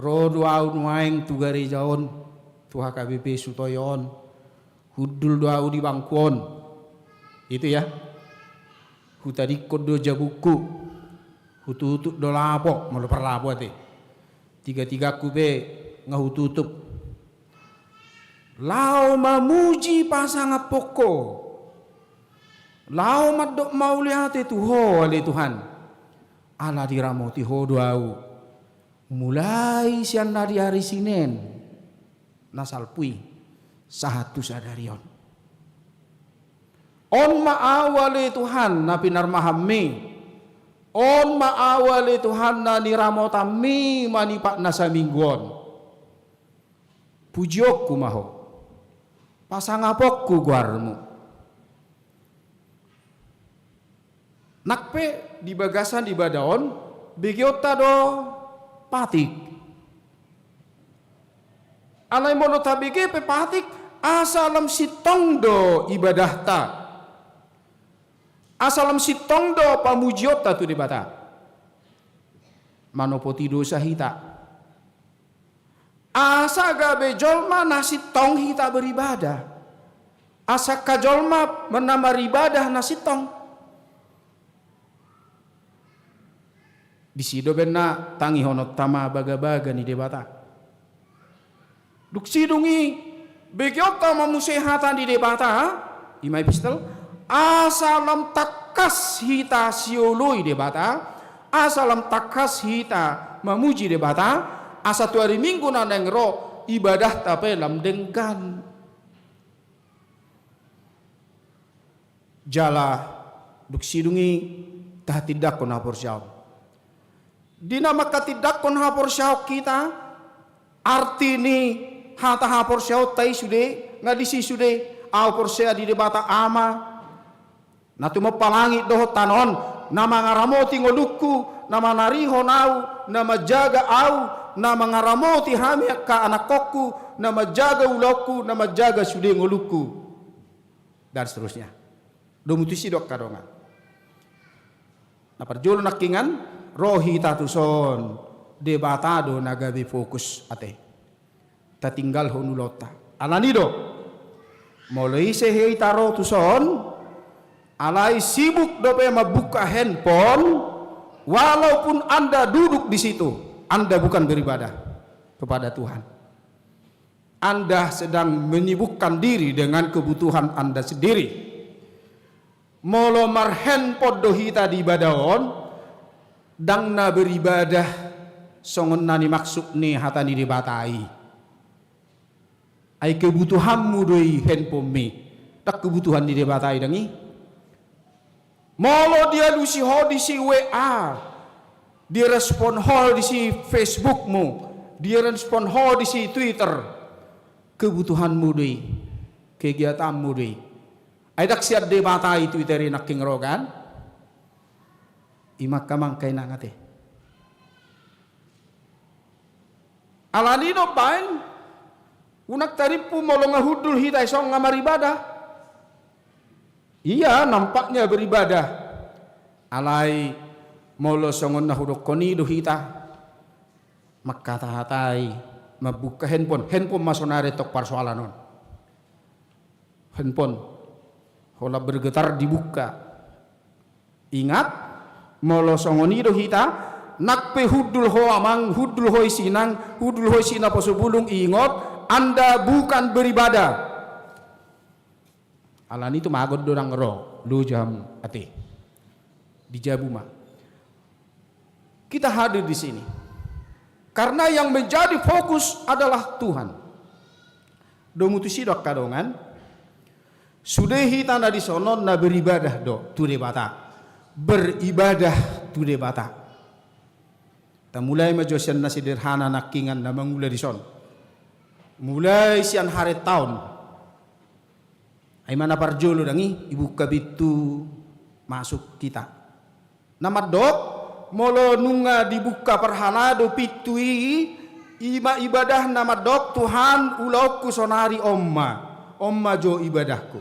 ro do ahu nuaeng tu gareja on, tu H K B P Sutoyo on. Hundul do ahu di bangku on. Itu ya. Hutadingkon do jabungku. Hututup do lapo, molo parlapo ate. Tiga-tigangku pe nga hututup. Laho mamuji pasangaphon Ho. Laho mandok mauliate tu Ho ale Tuhan. Ala diramoti Ho do ahu. Mulai sian na di ari Sinen na salpu i sahat tu sadari on. On ma ahu ale Tuhan na pinarmahanMi. On ma ahu ale Tuhan na niramotanMi manipat na saminggu on. Pujionku ma Ho. Pasangaphonku goarMu. Nang pe di bagasan ibadah on, begeonta do patik. Alai molo tabege pe patik, asa lam sintong do ibadahta. Asa lam sintong do pamujionta tu Debata. Manopoti dosa hita. Asa gabe jolma na sintong hita beribadah. Asa angka jolma na maribadah na sintong. Disi do baen na tangihononta ma bagabaga ni Debata. Dung sidung i, begeonta ma muse hata ni Debata, ima epistel, asa lam tangkas hita sioloi Debata, asa lam tangkas hita mamuji Debata, asa tu ari Minggu na naeng ro, ibadahta pe lam denggan. Jala dung sidung i tahatindangkon haporseaon. Di na manghatindangkon haporseaon hita, arti ni hata haporseaonta i sude, nga disi sude, ahu porsea di Debata Ama, na tumompa langit dohot tano on, na mangaramoti ngolungku, na manarihon ahu, na manjaga ahu, na mangaramoti hami angka anakkonku, na manjaga ulaonku, na manjaga sude ngolungku. Dan seterusnya. Domu tusi do angka dongan. Na parjolo nangkingan, ro hita tuson, Debata do na gabe fokus ate. Tatinggalhon ulaonta. Alani do. Molo ise hita ro tuson, alai sibuk dope mambuka handphone, walaupun Anda duduk di situ, Anda bukan beribadah kepada Tuhan. Anda sedang menyibukkan diri dengan kebutuhan Anda sendiri. Molo marhandphone do hita di ibadah on, ndang na beribadah songon na nimaksud ni hata ni Debata i. Ai kebutuhanmu do i handphonemi, ndang kebutuhan ni Debata i dang i. Molo dialusi ho disi W A, direspon ho disi Facebookmu, direspon ho disi Twitter, kebutuhanmu do i, kegiatanmu do i. Ai ndang sian Debata i Twitter i nangkin ro kan? Ima angka amang inang ate. Alani do umbaen, unang tarimpu molo nga hundul hita i songon nga maribadah. Iya, nampaknya beribadah. Alai molo songon na hudokkon i do hita, Mangkata-hatai, mambuka handphone. Handphone ma sonari tong parsoalan on. Handphone. Holan bergetar dibuka. Ingat, molo songon i do hita, nang pe hundul ho amang, hundul ho isi inang, hundul ho isi naposo bulung, ingot, Anda bukan beribadah. Alani i tumagon do ndang ro, loja hamu ate. Di jabu ma. Kita hadir di sini. Karena yang menjadi fokus adalah Tuhan. Domu tusi do angka dongan. Sude hita na dison on na beribadah do tu Debata. Beribadah tu Debata. Tamulai ma jo sian na sederhana nangkiningan na mangula dison. Mulai sian haretta on. Ai ma na parjolo ndang i, dibuka pintu masuk hita. Na mandok, molo nunga dibuka parhalado pintu i, i ma ibadahna mandok, Tuhan, ulaonku sonari on ma, on ma jo ibadahku.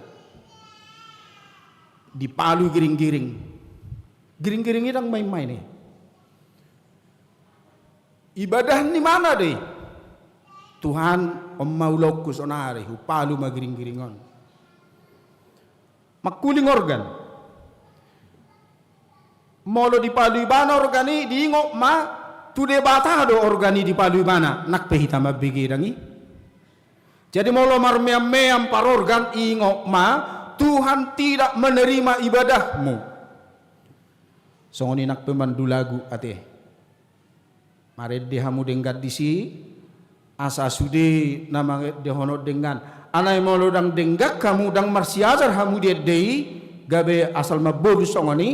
Dipalu giring-giring. Giring-giring i ndang main-main i. Ibadah ni mana do i? Tuhan, on ma ulaonku sonari, hupalu ma giring-giring on. Mangkuling organ. Molo dipalu ibana organ i, diingot ma, tu Debata do organ i dipalu ibana, nang pe hita mambege ndang i. Jadi molo marmeam-meam parorgan, ingot ma, Tuhan tidak menerima ibadahmu. Songon i nang pe mandulagu ate. Marende hamu denggan disi, asa sude na mangendehon on denggan. Alai molo ndang denggan hamu, ndang marsiajar hamu di ende i, gabe asal mamboru songon i,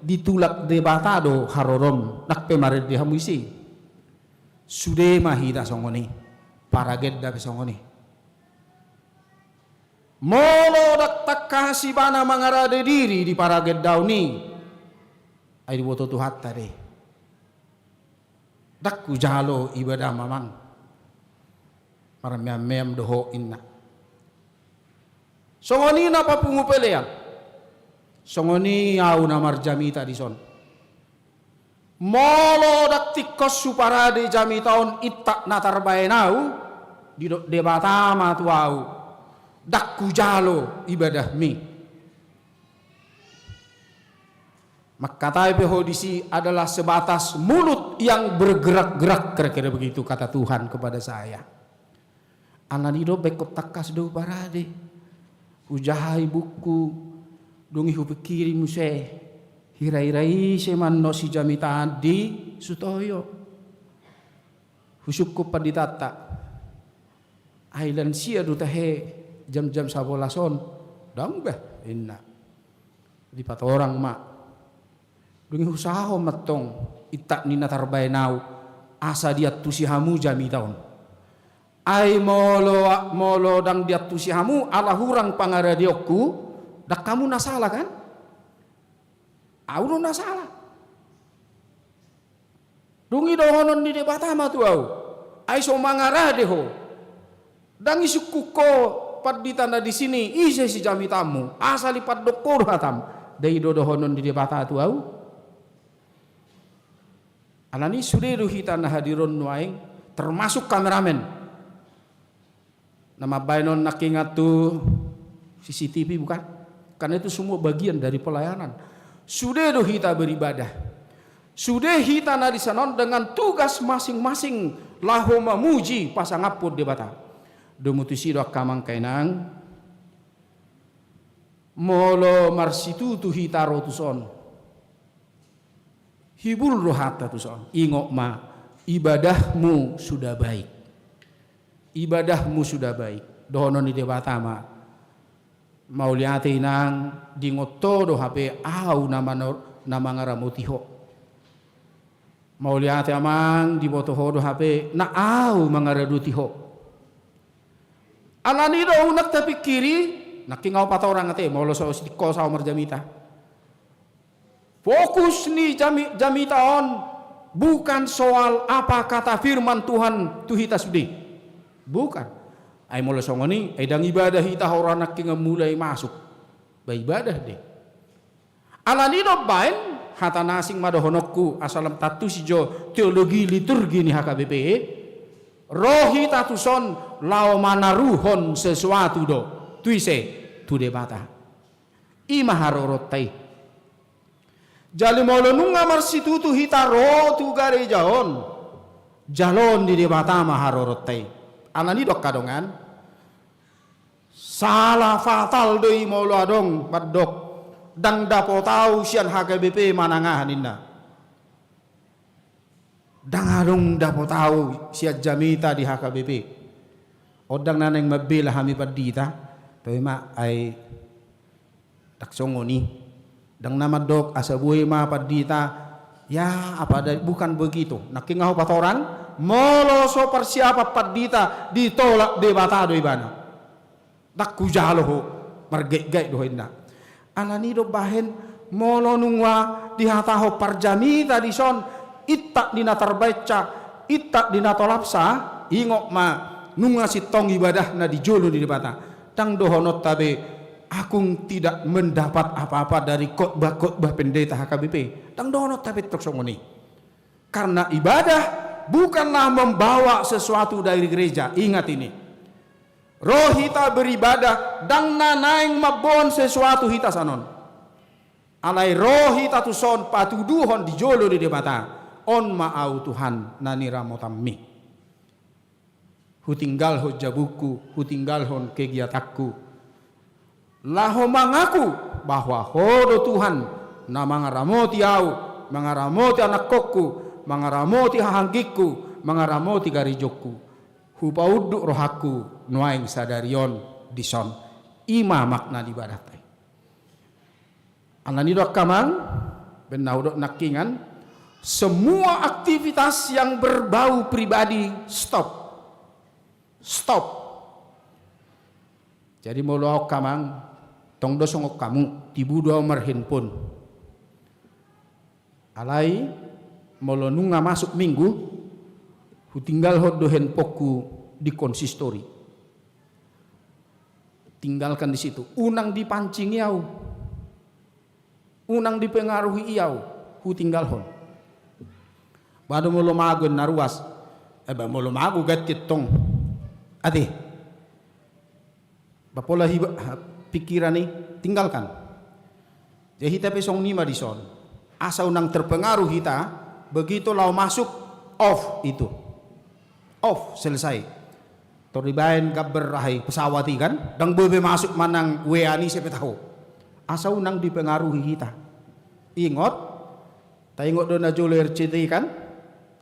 ditulak Debata do harorom, nang pe marende hamu isi. Sude ma hita songon i, paragenda pe songon i. Molo ndang tangkas ibana mangarade diri di paragendaon i, ai diboto Tuhanta do i. Ndang hujalo ibadahmu amang. Marmeam-meam do ho inna. Songon i na papungu pelean. Songon i ahu na marjamita dison. Molo ndang tingkos huparade jamita on intak na tarbaen ahu, didok Debata ma tu ahu, ndang hujalo ibadahmi. Mangkatai pe ho disi adalah sebatas mulut yang bergerak-gerak, kira-kira begitu kata Tuhan kepada saya. Alani do baen ingkon tangkas do huparade. Hujaha ibungku, dung i hupingkiri muse. Hira-hira ise ma annon sijamitaan di Sutoyo. Husungkun panditanta. Ai lansia do tahe jam-jam sabolas on. Ndang bah, inna. Dipatorang ma. Dung i husahahon ma antong intak ni na tarbaen ahu, asa diantusi hamu jamita on. Ai molo, molo ndang diantusi hamu ala hurang pangaradeonku, ndang hamu na sala kan? Ahu do na sala. Dung i dohonon ni Debata ma tu ahu, ai so mangarade ho. Ndang isungkun ho pandita na disi, ise sijamitanmu, asal ipandok ho do hatam. Ndai do dohonon ni Debata tu ahu. Alani sude do hita na hadir on nuaeng, termasuk kameramen. Na mambaen on nangkingan tu C C T V bukan? Karena itu semua bagian dari pelayanan. Sude do hita beribadah. Sude hita na dison on dengan tugas masing-masing laho mamuji pasangaphon Debata. Domu tusi do angka amang, angka inang. Molo marsitutu hita ro tuson. Hibul rohanta tuson. Ingot ma, ibadahmu sudah baik. Ibadahmu sudah baik. Dohonon ni Debata ma. Mauliate inang, diingot ho do hape ahu na manor-, na mangaramoti ho. Mauliate amang, diboto ho do hape na ahu mangaradoti ho. Alani do unang tapingkiri, nangkin ahu patorang ate, molo so singkos ahu marjamita. Fokus ni jami-, jamita on bukan soal apa kata firman Tuhan tu hita sude. Bukan. Ai molo songon i, ai ndang ibadah hita hora nangkin mulai masuk. Ba ibadah do i. Alani do baen, Hata na asing ma dohononku, asa lam tantusi jo teologi liturgi ni H K B P. Ro hita tuson laho manaruhon sesuatu do. Tu ise? Tu Debata. I ma haroronta i. Jala molo nunga marsitutu hita ro tu gareja on, jaloon ni Debata ma haroronta i. Alani do angka dongan, sala fatal do i molo adong mandok, ndang dapot ahu sian H K B P manang aha ninna. Ndang adong dapot ahu sian jamita di H K B P. On ndang na naeng mambela hami pandita. Toe ma ai ndang songon i. Ndang na mandok asa boi ma pandita. Ya, apa da, bukan begitu. Nangkin ahu patorang, molo so parsiapan pandita ditolak Debata do ibana. Ndang hujalo ho, margaitgait do ho inna. Alani do bahen molo nunga dihatahon parjamita dison, intak di na tarbahensa, intak di na tolapsa, ingot ma nunga sintong ibadahna di jolo ni Debata. Ndang dohononta be, aku tidak mendapat apa-apa dari khotbah-khotbah pendeta H K B P. Ndang dohononta be tong songon i. Karena ibadah bukanlah membawa sesuatu dari gereja. Ingat ini. Ro hita beribadah, ndang na naeng mamboan sesuatu hita sian on. Alai ro hita tuson patuduhon di jolo ni Debata. On ma ahu Tuhan na niramotanmi. Hutinggalhon jabungku, hutinggalhon kegiatanku. Laho mangaku bahwa ho do Tuhan na mangaramoti ahu, mangaramoti anakkonku, mangaramoti hahanggingku, mangaramoti garejongku. Hupaunduk rohangku nuaeng sadari on dison. I ma makna ni ibadahta i. Alani do angka amang, baen na hudok nangkingan, semua aktivitas yang berbau pribadi, stop. Stop. Jadi molo ahu angka amang, tong do songon hamu, tibu do ahu marhandphone. Alai molo nunga masuk minggu, hutinggalhon do handphonengku di konsistori. Tinggalkan di situ. Unang dipancingi ahu. Unang dipengaruhi ahu. Hutinggalhon. Ba do molo mago na ruas. Eh, ba molo mago ganti tong. Ate. Ba pola hiba, pikiran i, tinggalkan. Jadi hita pe songon i ma dison. Asa unang terpengaruh hita, begitu laho masuk, off itu. Off, selesai. Tor dibaen gambar aha i, pesawat i kan, ndang boi be masuk manang W A ni siapa tahu. Asa unang dipengaruhi hita. Ingot, taingot do na jolo R C T I kan,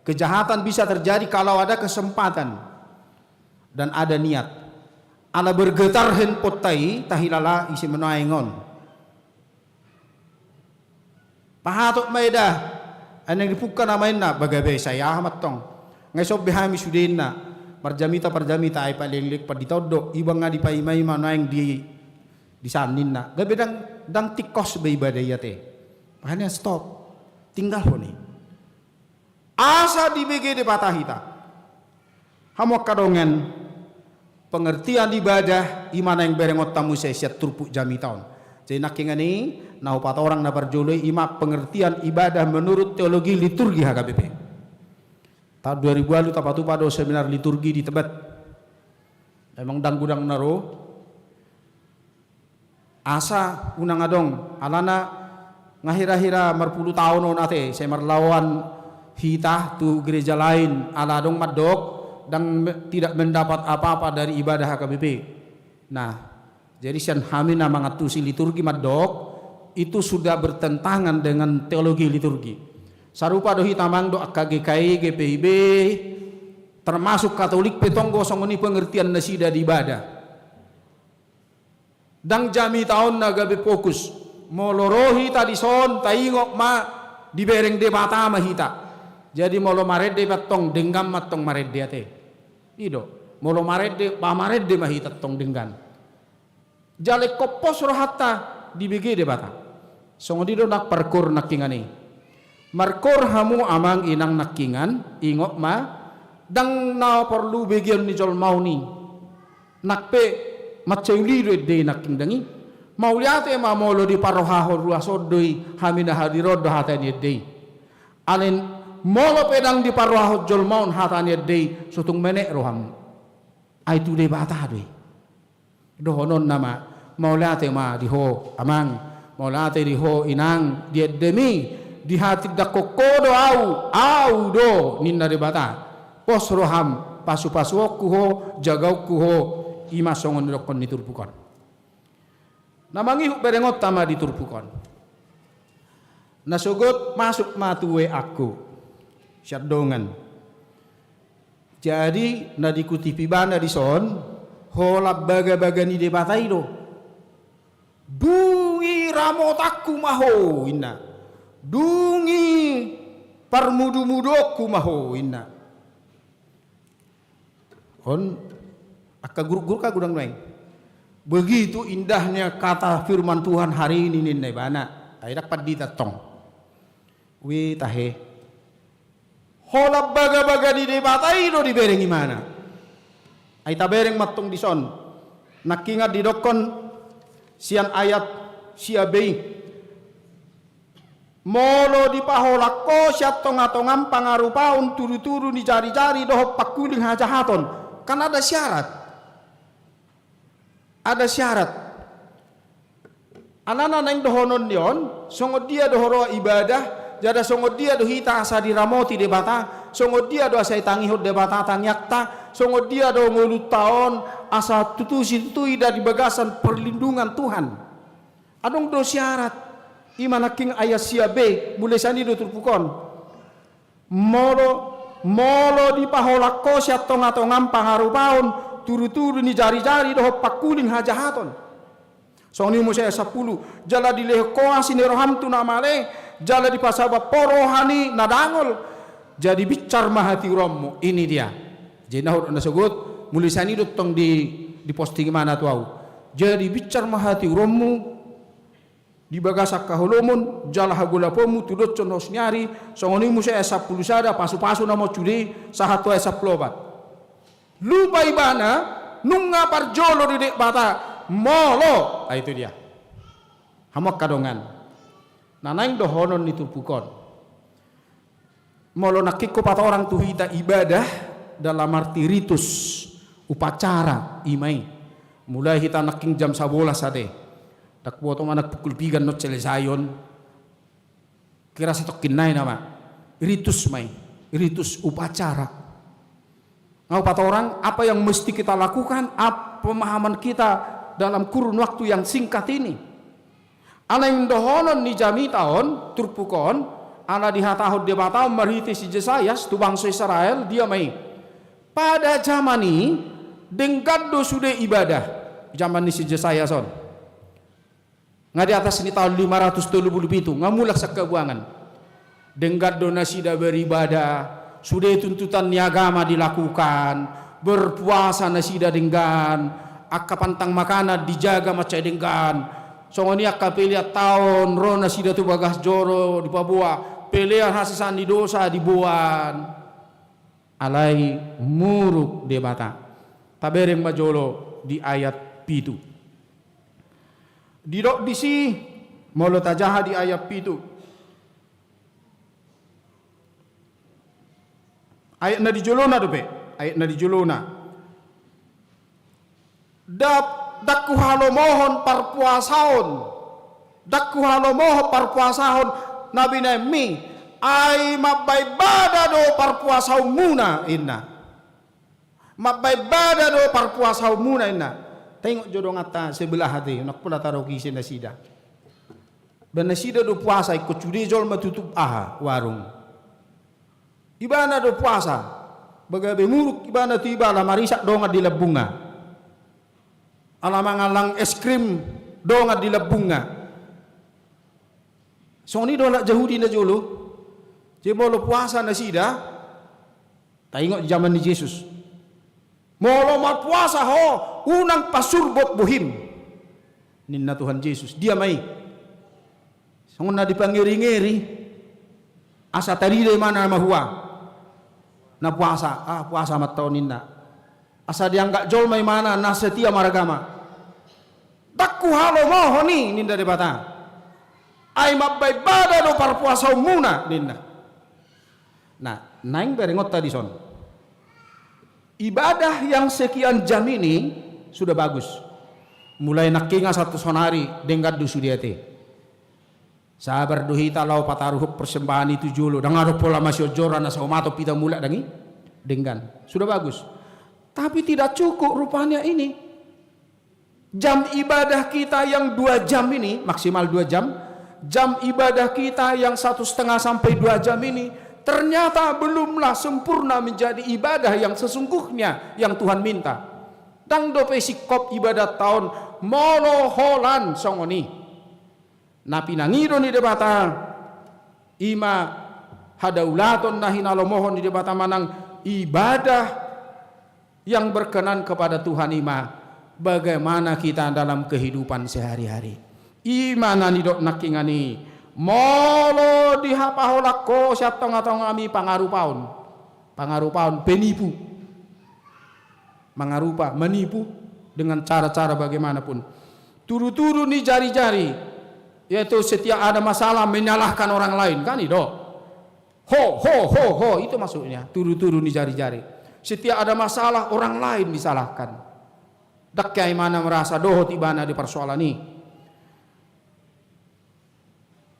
kejahatan bisa terjadi kalau ada kesempatan dan ada niat. Ala bergetar handphoneta i, tahilala ise ma nuaeng on. Pahatop ma i da. Ai naeng dipungka nama inna, ba gabe sai aha ma tong. Nga ison be hami sude inna. Marjamita, parjamita, ai paling lek pandita on do. Iba nga dipaimaima nuaeng di, di san ninna. Gabe ndang, ndang tingkos be ibadah i ate. Makanya stop. Tinggalhon i. Asa dibege Debata hita. Hamu angka dongan, pengertian ibadah, i ma naeng berengonta muse sian turpuk jamita on. Jadi nangkingan i, na hupatorang na parjolo i, i ma pengertian ibadah menurut teologi liturgi H K B P. Tahun dua ribu ualu tapatupa do seminar liturgi di Tebet. Memang ndang godang na ro. Asa unang adong, alana nga hira-hira marpulu taon on ate, sai marlaoan hita tu gereja lain, ala adong mandok, ndang me-, tidak mendapat apa-apa dari ibadah H K B P. Nah, jadi sian hami na mangantusi liturgi mandok, itu sudah bertentangan dengan teologi liturgi. Sarupa do hita amang dohot angka G K I, G P I B, termasuk Katolik pe tong do songon i pengertian nasida di ibadah. Ndang jamita on na gabe fokus. Molo ro hita dison, taingot ma dibereng Debata ma hita. Jadi molo marende pe tong, denggan ma tong marende ate. I do. Molo marende, ba marende ma hita tong denggan. Jala ingkon pos rohanta dibege Debata. Songon i do nang parkoor nangkingan i. Markoor hamu amang inang nangkingan, ingot ma, ndang na porlu begeon ni jolma on i. Nang pe mansai uli do ende i nangkin dang i. Mauliate ma molo diparrohahon ruas on do i, hami na hadir on do hata ni ende i. Alai molo pe ndang diparrohahon jolma on hata ni ende i, so tung menek roham. Ai tu Debata do i. Dohononna ma, mauliate ma di ho amang, mauliate di ho inang, di endemi, dihatindangkon ho do au, au do ninna Debata. Pos roham, pasupasuonku ho, jagaonku ho, i ma songon nidokkon ni turpuk on. Na mangihut berengonta ma di turpuk on. Na sogot masuk ma tu WA-ku sian dongan. Jadi na dikutip ibana dison, holan bagabaga ni Debata i do. Dung i ramotanku ma ho inna. Dung i parmudumuduonku ma ho inna. On angka guruk-guruk ahu godang nuaeng. Begitu indahnya kata firman Tuhan hari ini ninna ibana. Ai ndang pandita tong. Ui tahe. Holan bagabaga ni Debata i do dibereng ibana. Ai tabereng ma tong dison. Nangkingan didokkon sian ayat sia be i. Molo dipaholang ho sian tongatongam pangarupaon tudutudu ni jarijari dohot pangkuling hajahaton. Kan ada syarat. Ada syarat. Alana naeng dohonon ni on, songon dia do huroha ibadah, jala songon dia do hita asa diramoti Debata, songon dia do asa ditangihon Debata tangiangta, songon dia do ngolunta on asa tutu situtu i da di bagasan perlindungan Tuhan. Adong do syarat. I ma nangkin ayat sia be, mulai sian i do turpuk on. Molo, molo dipaholang ho sian tongatongam pangarupaon tudutudu ni jarijari dohot pangkuling hajahaton. Songon i muse ayat sampulu, jala dilehon ho asi ni roham tu na male, jala dipasabam ho roha ni na dangol. Jadi binsar ma hatiuronmu. Ini dia. Jadi na hot na sogot, mulai sian i do tong di, diposting ibana tu ahu. Jadi binsar ma hatiuronmu di bagasan haholomon jala hagolaponmu tudoshon hos ni ari, songon i muse ayat sampulu sada, pasupasu nama on sude, sahat tu ayat sampulu opat. Lupa ibana, nunga parjolo di Debata, molo. Ah, itu dia. Hamu angka dongan. Na naeng dohonon ni turpuk on. Molo nangkin hupatorang tu hita ibadah dalam arti ritus, upacara, i ma i. Mulai hita nangkin jam sabolas ate. Ndang huboto manang pukul piga annon selesaion. Kira satongkin nai nama. Ritus ma i. Ritus upacara. Nga hupatorang apa yang mesti kita lakukan, apa pemahaman kita dalam kurun waktu yang singkat ini. Ala naeng dohonon ni jamita on, turpuk on, ala dihatahon Debata on marhite si Jesayas tu bangso Israel, dia ma i. Pada jaman i, denggan do sude ibadah. Jaman ni si Jesayas on. Nga di atas ni taon lima ratus tolu pulu pitu, nga mulak sian habuangan. Denggan do nasida beribadah, sude tuntutan ni agama dilakukan, berpuasa nasida denggan, angka pantang makanan dijaga mansai denggan. Songon i angka pelean taon, ro nasida tu bagas joro dipaboa, pelean hasesaan ni dosa diboan. Alai muruk Debata. Tabereng ma jolo di ayat pitu. Didok disi, molo tajaha di ayat pitu. Ayat na di jolona dope, ayat na di jolona. Dap-, ndang huhalomohon parpuasaon, ndang huhalomohon parpuasaon na binahenmi, ai mambahen bada do parpuasaonmuna, inna. Mambahen bada do parpuasaonmuna, inna. Taingot jo donganta sebelah ate, nang pola taroki ise nasida. Ba nasida do puasa, ingkon sude jolma tutup aha, warung. Ibana do puasa, ba gabe muruk ibana tu iba ala marisak dongan di lambungna. Ala mangallang es krim dongan di lambungna. Songon i do halak Jahudi na jolo. Jadi molo puasa nasida, taingot di jaman ni Jesus. Molo marpuasa ho, unang pasurbot bohim. Ninna Tuhan Jesus, dia ma i. Songon na dipangeringeri. Asa tarida imana na mahua. Na puasa, ah, puasa ma taon ninna. Asa dianggap jolma imana na setia maragama. Ndang huhalomohon i, ninna Debata. Ai mambahen ibada do parpuasaonmuna, ninna. Nah, naeng berengonta dison. Ibadah yang sekian jam ini sudah bagus. Mulai nangkingan sahat tu sonari denggan do sude ate. Sabar do hita laho pataruhon persembahan i tu jolo. Ndang adong pola masihol jora na saomatop hita mulak, ndang i? Denggan. Sudah bagus. Tapi tidak cukup rupanya ini. Jam ibadah kita yang dua jam ini, maksimal dua jam, jam ibadah kita yang satu setengah sampai dua jam ini, ternyata belumlah sempurna menjadi ibadah yang sesungguhnya yang Tuhan minta. Ndang dope singkop ibadatta on molo holan songon i. Na pinangido ni Debata, i ma hadaulaton na hinalomohon ni Debata manang ibadah yang berkenan kepada Tuhan i ma bagaimana kita dalam kehidupan sehari-hari. I ma na nidok nangkingan i, molo dihapaholan ho sian tonga-tongami pangarupaon, pangarupaon, penipu. Mangarupa, menipu dengan cara-cara bagaimanapun. Tudu-tudu ni jari-jari, yaitu setiap ada masalah menyalahkan orang lain, kan i do. Ho, ho, ho, ho, itu maksudnya. Tudu-tudu ni jari-jari. Setiap ada masalah, orang lain disalahkan. Ndang hea ibana merasa dohot ibana di persoalan i.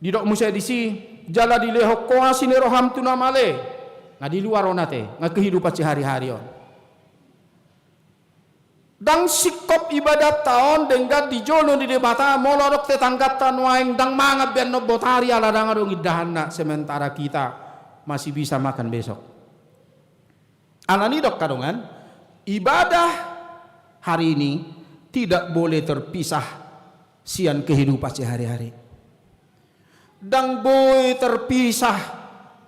Didok muse disi, jala dilehon ho asi ni roham tu na male. Nga di luar on ate, nga kehidupan sehari-hari on. Ndang singkop ibadatta on denggan di jolo ni Debata molo adong tetanggata nuaeng ndang mangan be annon botari ala ndang adong indahanna, sementara kita masih bisa makan besok. Alani i do angka dongan, ibadah hari ini tidak boleh terpisah sian kehidupan sehari-hari. Ndang boi terpisah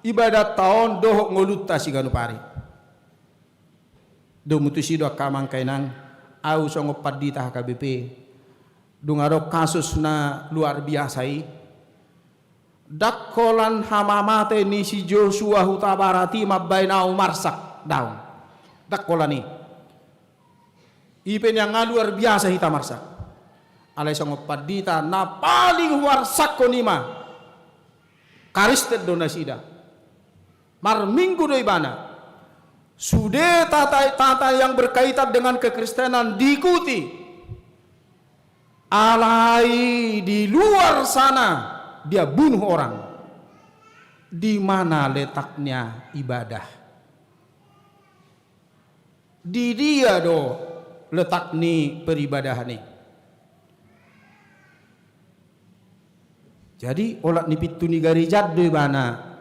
ibadatta on dohot ngolunta siganup ari. Domu tusi do angka amang, angka inang, au songon pandita H K B P, dung adong kasus na luar biasa i, ndang holan hamamate ni si Joshua Hutabarat i mambahen au marsak, daong. Ndang holan i. I pe nian nga luar biasa hita marsak. Alai songon pandita na paling huarsakhon i ma, Kristen do nasida. Marminggu do ibana. Sude tata, tata yang berkaitan dengan kekristenan diikuti. Alai di luar sana dia bunuh orang. Di mana letaknya ibadah? Di dia do letak ni peribadahan i? Jadi, olat ni pintu ni gareja do ibana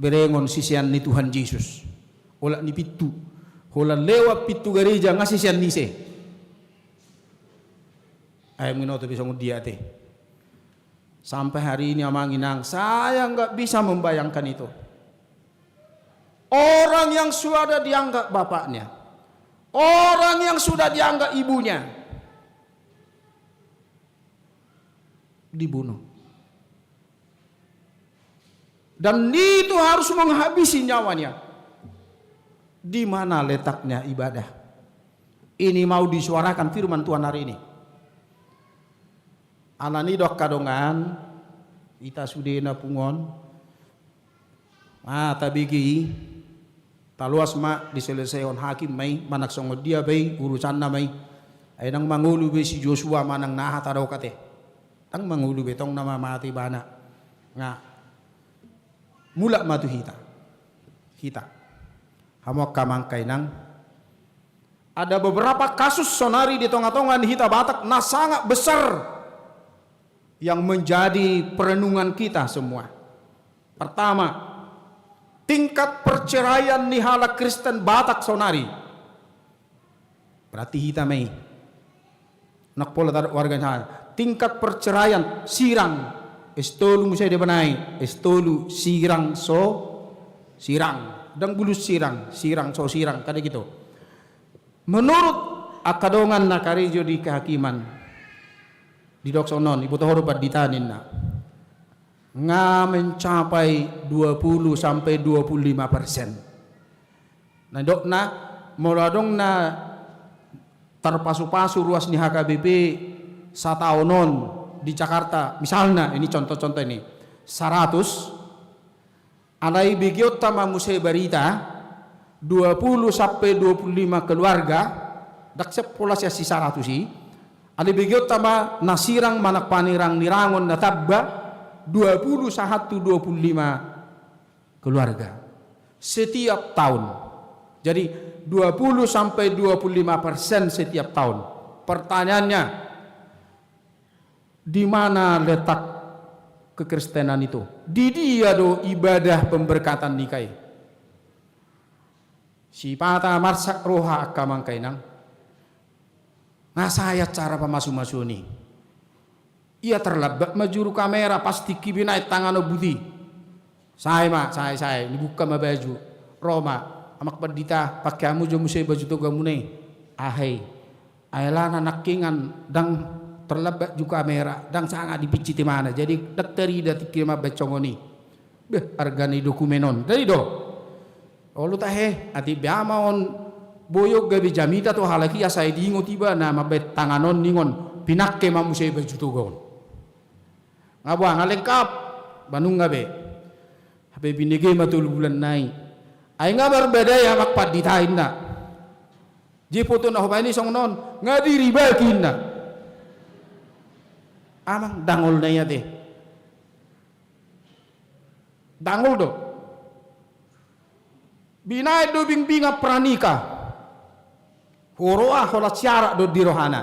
berengon sisean ni Tuhan Jesus. Olat ni pintu. Holan lewat pintu gareja nga sisean ni ise. Ai minoto be songon dia ate. Sampai hari ini, amang inang, saya nggak bisa membayangkan itu. Orang yang sudah dianggap bapaknya, orang yang sudah dianggap ibunya, dibunuh. Dan itu harus menghabisi nyawanya. Di mana letaknya ibadah? Ini mau disuarakan firman Tuhan hari ini. Alani i do angka dongan, hita sudena punguan, ah, tabege i, taloas ma diselesaihon hakim ma i, manang songon dia pe i urusanna ma i. Ai ndang mangolu be si Joshua manang na aha tadok ate. Ndang mangolu be, tong nama mate ibana. Nga mulak ma tu hita. Hita. Hamu angka amang, angka inang. Ada beberapa kasus sonari di tonga-tonga ni hita Batak na sangat besar yang menjadi perenungan kita semua. Pertama, tingkat perceraian ni halak Kristen Batak sonari. Berarti hita ma i. Ndang pola tadok warga ni hal. Tingkat perceraian, sirang. S tolu muse dibahen i. S tolu, sirang so sirang. Ndang bulus sirang, sirang so sirang. Kada gitu. Menurut angka dongan na karejo di kehakiman, didok songon on, iboto ho do pandita ninna, nga mencapai dua puluh sampai dua puluh lima persen. Na didokna, molo adong na tarpasu-pasu ruas ni H K B P sataon on di Jakarta, misalna, ini contoh-contoh ini, saratus, alai begeonta ma muse barita, dua puluh sampai dua puluh lima keluarga, ndang sian pola sian si saratus i, alai begeonta ma na sirang manang panirang-nirangon na tamba, dua puluh sahat tu dua puluh lima keluarga setiap tahun. Jadi, dua puluh sampai dua puluh lima persen setiap tahun. Pertanyaannya, di mana letak kekristenan itu? Di dia do ibadah pemberkatan nikah i. Sipata marsak roha angka amang inang. Nga sae acara pamasu-masuon i. Ia terlambat ma juru kamera, pas tingki binaen tangan on buti. Sae ma, sae, sae, dibuka ma baju. Ro ma, amang pandita, pake hamu jo muse baju togamuna i. Aha i. Ai alana nangkiningan ndang terlambat juru kamera, ndang sanga dipincit imana. Jadi ndang tarida tingki mambaen songon i. Beh, arga ni dokumen on. Ndang i do. Olo tahe, atik be ama on, boi on gabe jamita tu halak i asa diingot iba na mambaen tangan on ningon, pinangke ma muse baju toga on. Nga boha, nga lengkap, ba nunga be. Hape binege ma tolu bulan nai. Ai nga marbadai amang pandita inna. Jadi foto na hubaen i songon on, nga diribaki inna. Amang, dangol na i ate. Dangol do. Binaen do bingbingan pranikah. Huroha holan siarak do di rohana.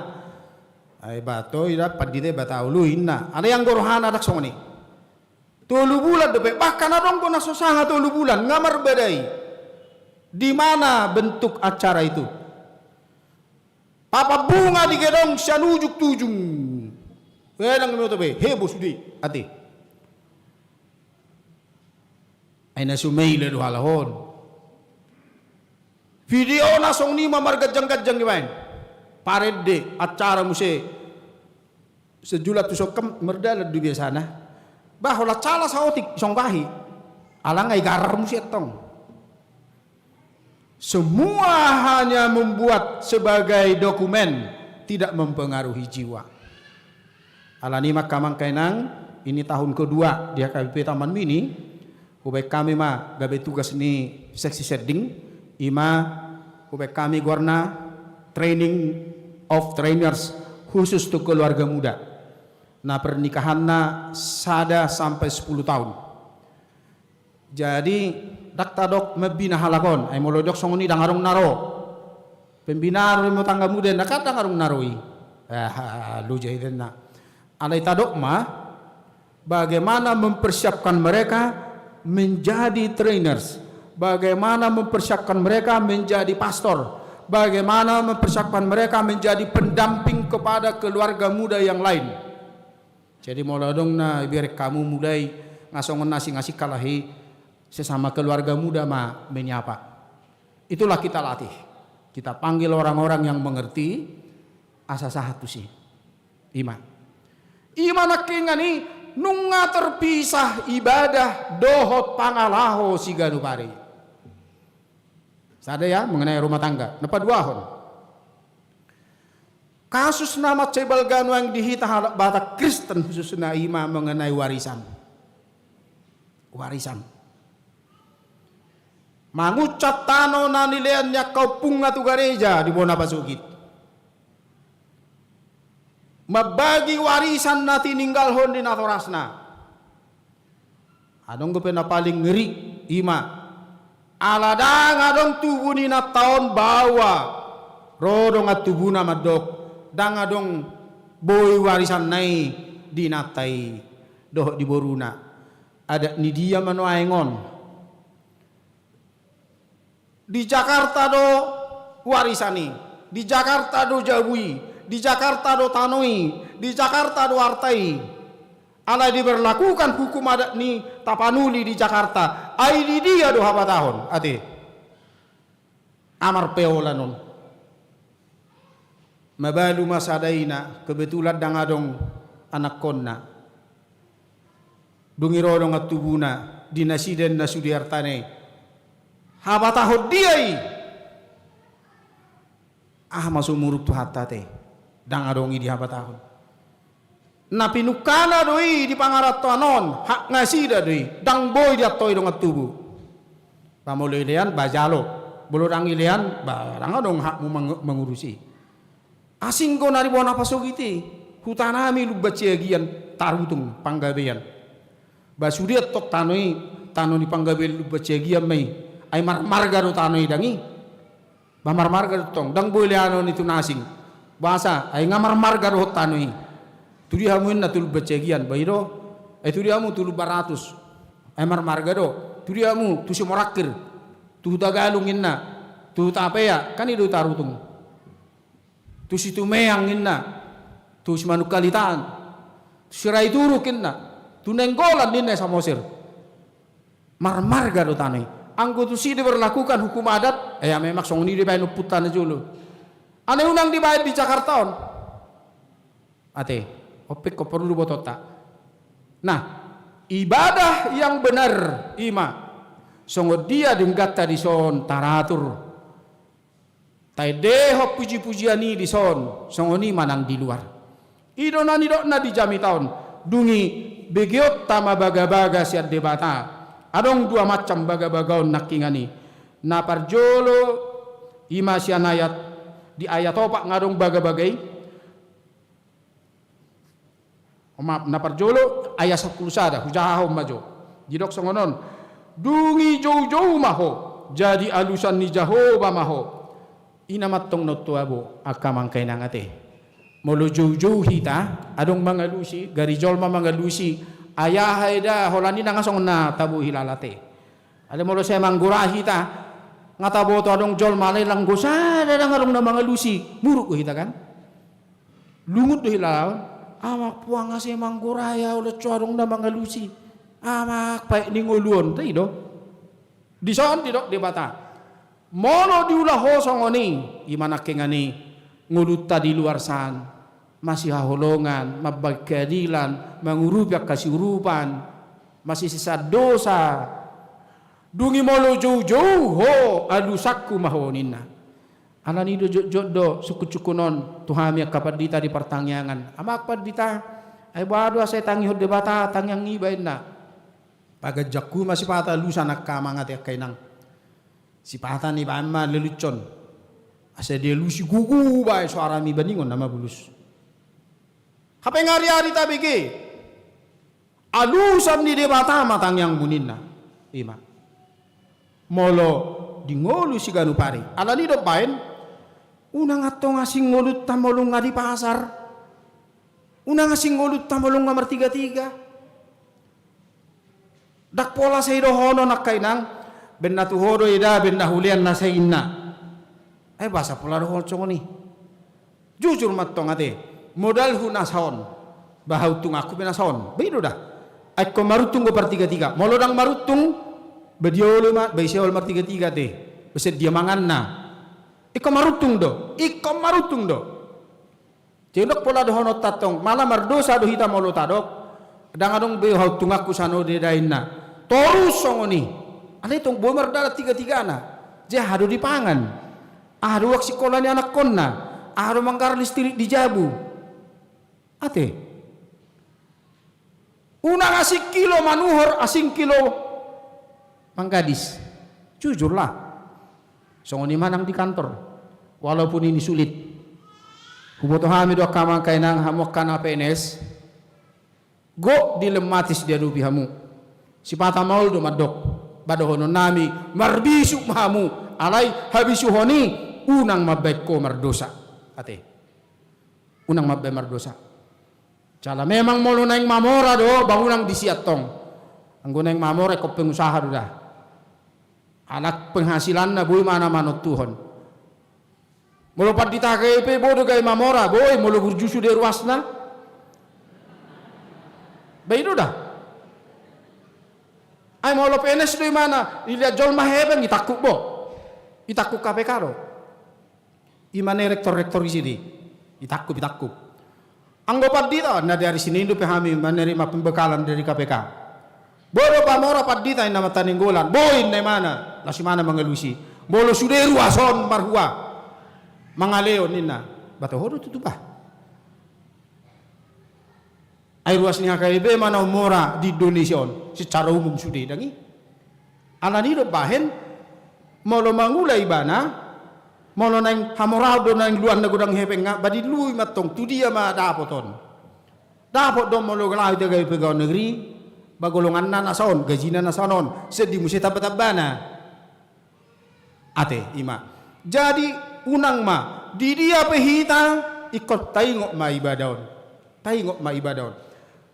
Ai ba to ida pandita i ba tahu lu inna. Alai anggo rohana ndang songon i. Tolu bulan dope, bahkan adong do na so sanga tolu bulan, nga marbadai. Di mana bentuk acara itu? Papan bunga di gedong sian ujung tu ujung. Wedang mioto be, heboh sude, ate. Ai na so maila do halak on. Video na songon i ma marganjang-ganjang dibaen. Parende, acara muse. Sejulat tu songkam mardalan do biasana. Bah, holan sala saotik, songgahi. Ala nga i garar muse tong. Semua hanya membuat sebagai dokumen, tidak mempengaruhi jiwa. Alani i ma angka amang inang, ini tahun kedua di H K B P Taman Mini, hubaen hami ma gabe tugas ni seksi sending, i ma hubaen hami goarna training of trainers khusus tu keluarga muda. Na pernikahanna sada sampai sepuluh tahun. Jadi, ndang tadok mambina halak on, ai molo didok songon i ndang adong na ro. Pembina rumah tangga muda, ndang, kan ndang adong na ro i. Ah, loja i tenna. Alai tadok ma, bagaimana mempersiapkan mereka menjadi trainers, bagaimana mempersiapkan mereka menjadi pastor, bagaimana mempersiapkan mereka menjadi pendamping kepada keluarga muda yang lain. Jadi molo adong na ibereng hamu mulai nga songon na asing-asing kalahi, sesama keluarga muda ma menyapa. Itulah kita latih. Kita panggil orang-orang yang mengerti, asa sahat tusi. I ma. I ma nangkiningan i nunga terpisah ibadah dohot pangalaho siganup ari. Sada ya, mengenai rumah tangga. Na paduahon. Kasus na mansai balga nuaeng di hita halak Batak Kristen khususna i ma mengenai warisan. Warisan. Manguncak tano na nilean ni angka ompungna tu gareja di bona pasogit. Mambagi warisan na tininggalhon ni natorasna. Adong dope na paling ngeri, i ma. Ala ndang adong tubu ni inanta on baoa. Ro dongan tubuna mandok. Ndang adong boi warisanna i di inanta i. Dohot di boruna. Adat ni dia ma nuaeng on. Di Jakarta do warisan i, di Jakarta do jabu i, di Jakarta do tano i, di Jakarta do arta i. Alai diberlakukan hukum adat ni Tapanuli di Jakarta. Ai di dia do habatahon, ate. Amar peolan on. Mabalu ma sada ina, kebetulan ndang adong anakkonna. Dung i ro dongan tubuna, di nasida na sude artana i. Habatahon dia i. Aha ma so muruk Tuhanta ate. Ndang adong i dihabatahon. Na pinungkana do i di pangarantoan on, hak nasida do i, ndang boi diantoi dongan tubu. Ba molo ilean, ba jalo. Molo ndang ilean, ba ndang adong hakmu mang-, mangurusi. Asing do na diboan na pasogit i, hutanami Lumban Siagian, Tarutung, Panggabean. Ba sude antong tano i, tano ni Panggabean Lumban Siagian ma i. Ai marmarga do tano i dang i. Ba marmarga do tong, ndang boi leanon i tu na asing. Boasa, ai nga marmarga dohot tano i. Tu dia hamu inna tu Lumban Siagian, ba i do. Ai tu dia hamu tu Lumban Ratus. Ai marmarga do. Tu dia hamu tu Simorangkir. Tu Hutagalung inna. Tu Hutapea, kan i do Tarutung. Tu Situmeang inna. Tu Simanungkalit an. Tu Siraituruk inna. Tu Nainggolan inna Samosir. Marmarga do tano i. Anggo tusi diberlakukan hukum adat, eh, ya memang songon i dibaen ompunta na jolo. Alai unang dibaen di Jakarta on. Ate, ompik ko porlu botonta. Nah, ibadah yang benar i ma. Songon dia dengganta dison taratur. Taendehon puji-pujian i dison, songon i ma nang di luar. I do na nidokna di jamita on, dung i begeonta ma bagabaga sian Debata. Adong dua macam bagabaga on nangkiningan i. Na parjolo i ma sian ayat, di ayat opat nga adong bagabaga i. Oh, maaf, na parjolo, ayat sampulu sada, hujahahon ma jo. Didok songon on, dung i joujou ma ho, jadi alusan ni Jahowa ma ho. I na ma antong na untoa bo, angka amang inang ate. Molo joujou hita, adong mangalusi, gari jolma mangalusi, ai aha eda, holan i nang songon na tabo hilala ate. Alai molo sai manggora hita, nga taboto adong jolma alai langgo sada ndang adong na mangalusi, muruk do hita kan? Lungun do hilala on. Amang puang asa manggora i ahu, holan so adong na mangalusi. Amang paet ni ngolu on, ta i do. Dison didok Debata. Molo diula ho songon i, i ma nangkiningan i, ngolunta di luar san, masihaholongan, mambahen keadilan, mangurupi angka siurupan, masisesaan dosa. Dung i molo joujou ho, alusanku ma ho ninna. Alani do jotjot do sungkunsungkun on tu hami angka pandita di partangiangan. Amang pandita, ai boha do asa ditangihon Debata tangiang i baenna. Paganjangku ma sipata alusan angka amang ate angka inang. Sipata nibaen ma lelucon. Asa dialusi gogo baen soarami baningon nama bulus. Hape nga ariari tabege. Alusan ni Debata ma tangiangmu ninna. I ma. Molo di ngolu siganup ari. Alani do baen. Unang antong asing ngolunta molo nga di pasar. Unang asing ngolunta molo nga martigatiga. Ndang pola sai dohonon angka inang, baen na tu ho do eda, baen na hulean na sai inna. Ai boasa pola dohonon songon i. Jujur ma antong ate, modalhu na saon, ba hauntunganku pe na saon, ba i do da. Ai ingkon maruntung do partigatiga, molo ndang maruntung, ba dia olo ma, ba ise olo martigatiga ate, ba sian dia manganna. Ingkon maruntung do, ingkon maruntung do. Jadi ndang pola dohononta antong, mala mardosa do hita molo tadok, ndang adong be hauntunganku sian ho do eda inna. Torus songon i. Alai tong boi mardalan tigatigana. Jadi aha do dipangan? Aha do uang sikola ni anakkonna? Aha do manggarar listrik di jabu? Ate. Unang asing kilo manuhor, asing kilo manggadis. Jujurlah. Songon i ma nang di kantor. Walaupun ini sulit. Huboto hami do angka amang angka inang, hamu angka na P N S. Gok dilematis diadopi hamu. Sipata maol do mandok. Ba dohonon nami, marbisuk ma hamu. Alai habisuhon i, unang mambaen ho mardosa. Ate. Unang mambaen mardosa. Jala memang molo naeng mamora do, ba unang disi antong. Anggo naeng mamora ingkon pengusaha do da. Ala penghasilanna boi ma na manontuhon. Molo pandita gabe pe boi do gabe mamora, boi molo burju sude ruasna. Ba i do da. Ai molo P N S do imana, ilean jolma hepeng, itangkup bo. Itangkup K P K do. I ma na rektor-rektor i sidi. Itangkup, itangkup. Anggo pandita, na di ari Senin dope hami menerima pembekalan dari K P K. Boi do mamora pandita inna martanenggolan, boi inna imana, laos imana mangalusi. Molo sude ruas on marhua. Mangalehon inna. Ba toho do tutu bah. Ai ruas ni H K B P ma na ummora di Indonesia on secara umum sude, ndang i. Alani do bahen, molo mangula ibana, molo naeng hamoraon do naeng luanna godang hepengna, ba dilului ma antong, tu dia ma dapot on. Dapot do molo laho i tagai pegawai negeri, ba golonganna na saon, gajina na saon on, sendi muse tamba-tambana. Ate, i ma. Jadi, unang ma, di dia pe hita, ingkon taingot ma ibadah on. Taingot ma ibadah on.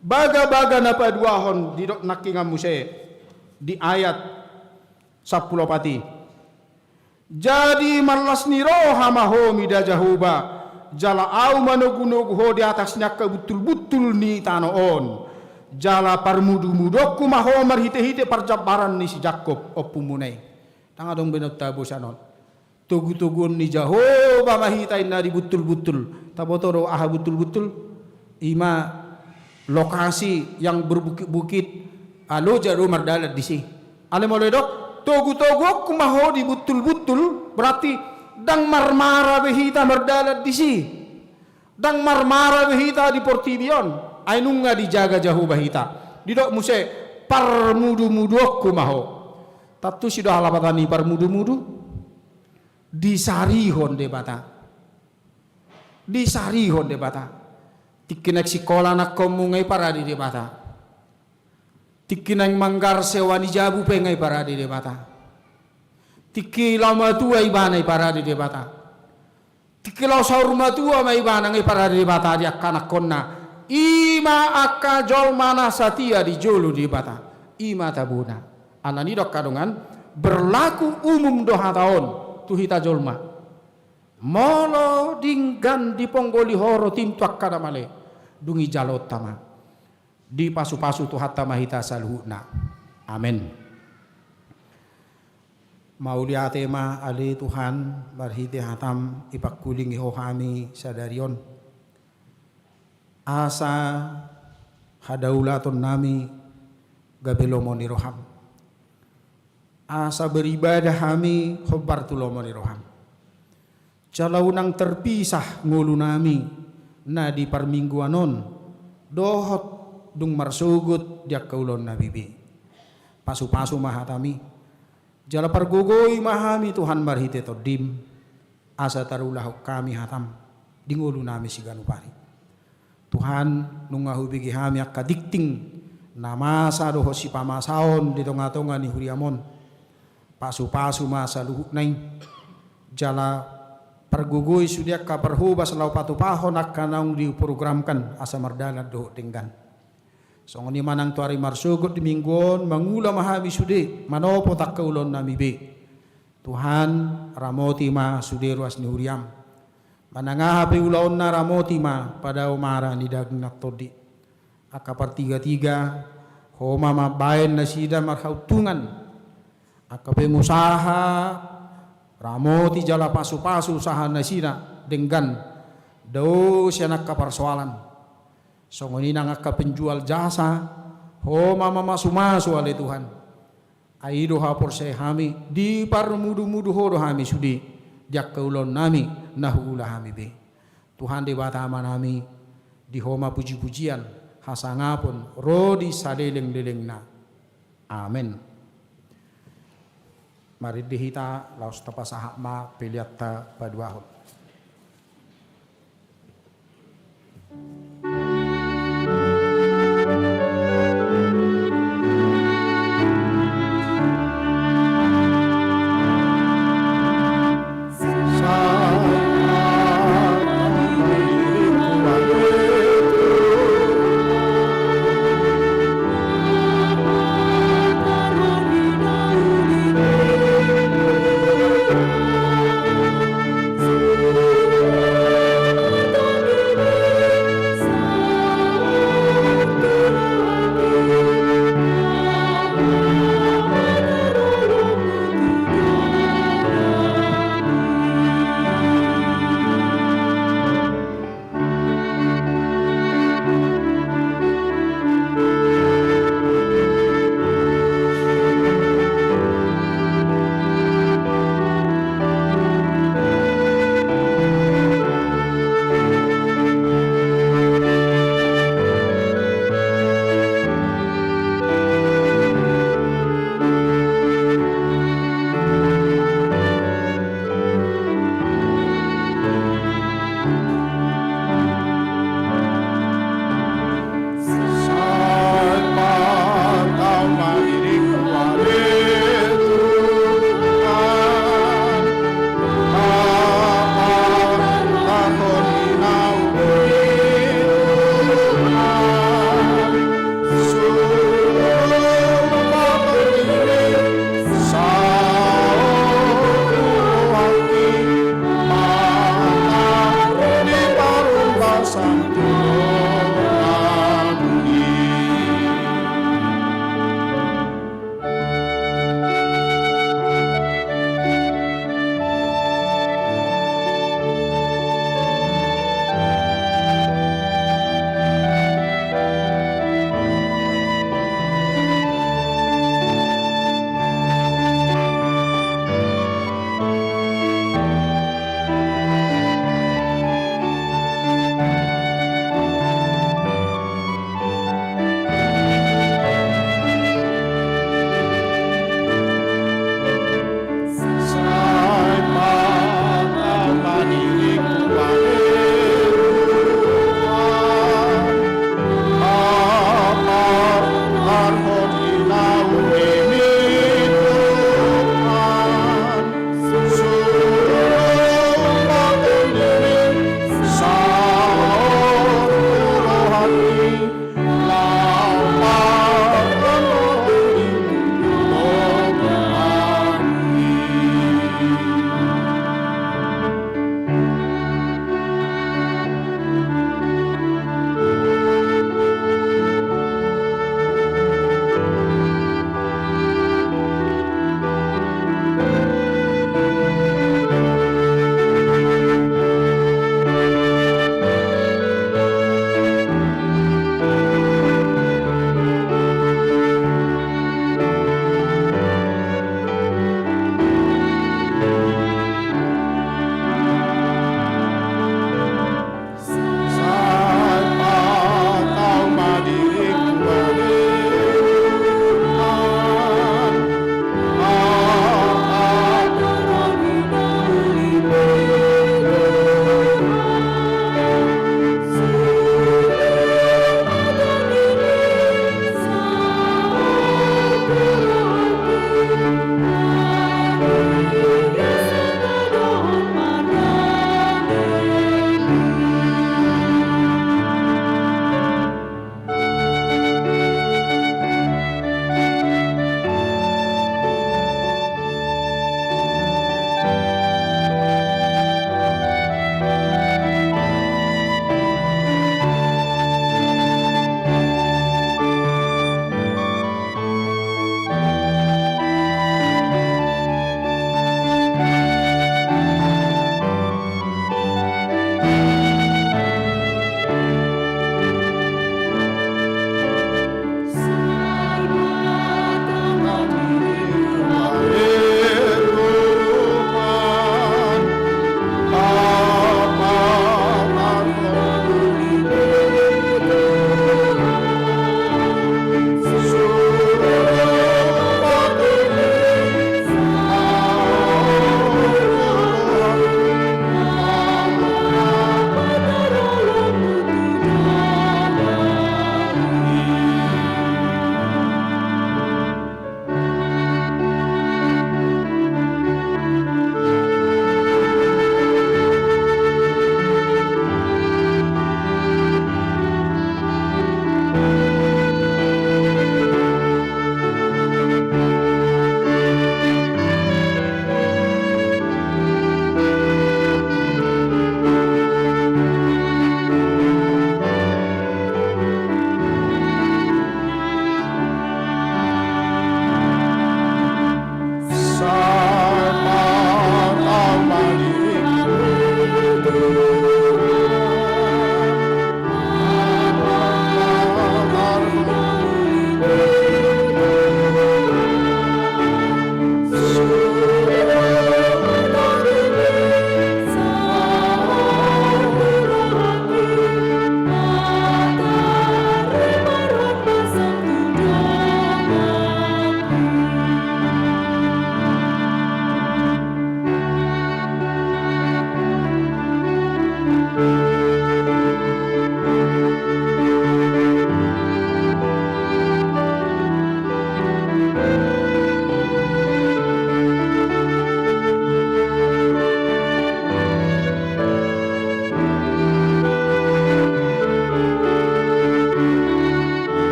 Bagabaga na paduahon, didok nangkiningan muse, di ayat sampulu opat i. Jadi marlas ni roha ma ho mida Jahowa, jala ahu manogunogu ho di atas ni angka buntulbuntul ni tano on. Jala parmudumuduonku ma ho marhitehite parjambaran ni si Jakkob, ompumuna i. Ndang adong be na tabosan on. Togutoguon ni Jahowa ma hita inna di buntulbuntul. Taboto do aha buntulbuntul? I ma lokasi yang berbukit-bukit, ah, loja do mardalan disi. Alai molo didok, togutoguonku ma ho di buntulbuntul, berarti ndang marmara be hita mardalan disi. Ndang marmara be hita di portibi on. Ai nunga dijaga Jahowa hita. Didok muse, parmudumuduonku ma ho. Tantu sido halapatan ni parmudumudu. Disarihon Debata. Disarihon Debata. Tingki naeng sikola anakkonmu nga diparade Debata. Tingki naeng manggar sewa ni jabu pe nga diparade Debata. Tingki laho matua ibana diparade Debata. Tingki laho saur matua ma ibana nga diparade Debata di angka anakkonna. I ma angka jolma na satia di jolo ni Debata. I ma tabona. Alani do angka dongan, berlaku umum do hata on tu hita jolma. Molo denggan diponggoli ho roti tu angka na male, dung i jaloonta ma. Dipasupasu Tuhanta ma hita saluhutna. Amen. Mauliate ma ale Tuhan, marhite hataM dipangkulingi Ho hami sadari on. Asa hadaulaton nami gabe lomo ni rohaM. Asa beribadah hami hombar tu lomo ni rohaM. Jala unang terpisah ngolu nami na di parmingguan on dohot dung marsogot di angka ulaon nami be. Pasupasu ma hataMi. Jala pargogoi ma hami Tuhan marhite TondiM. Asa tarulahon hami hataM di ngolu nami siganup ari. Tuhan, nunga hubege hami angka tingting na masa dohot sipamasaon di tongatonga ni huriaM on. Pasupasu ma saluhutna i. Jala pargogoi sude angka parhobas laho patupahon angka naung diprogramkan asa mardalan dohot denggan. Songon i ma nang tu ari marsogot di minggu on mangula ma hami sude manopot angka ulaon nami be. Tuhan, ramoti ma sude ruas ni huriaM. Manang aha pe ulaonna ramoti ma padao ma hara ni daging nang tondi. Angka partigatiga, Ho ma mambahen nasida marhauntungan. Angka pengusaha, ramoti jala pasupasu usaha nasida denggan dao sian angka parsoalan. Songon i nang angka penjual jasa, Ho ma mamasumasu ale Tuhan. Ai i do haporseai hami, diparmudumudu Ho do hami sude di angka ulaon nami na huula hami be. Tuhan Debata Amanami, di Ho ma pujipujian, hasangapon ro di salelenglelengna. Amen. Marende hita laos tapasahat ma peleanta paduahon.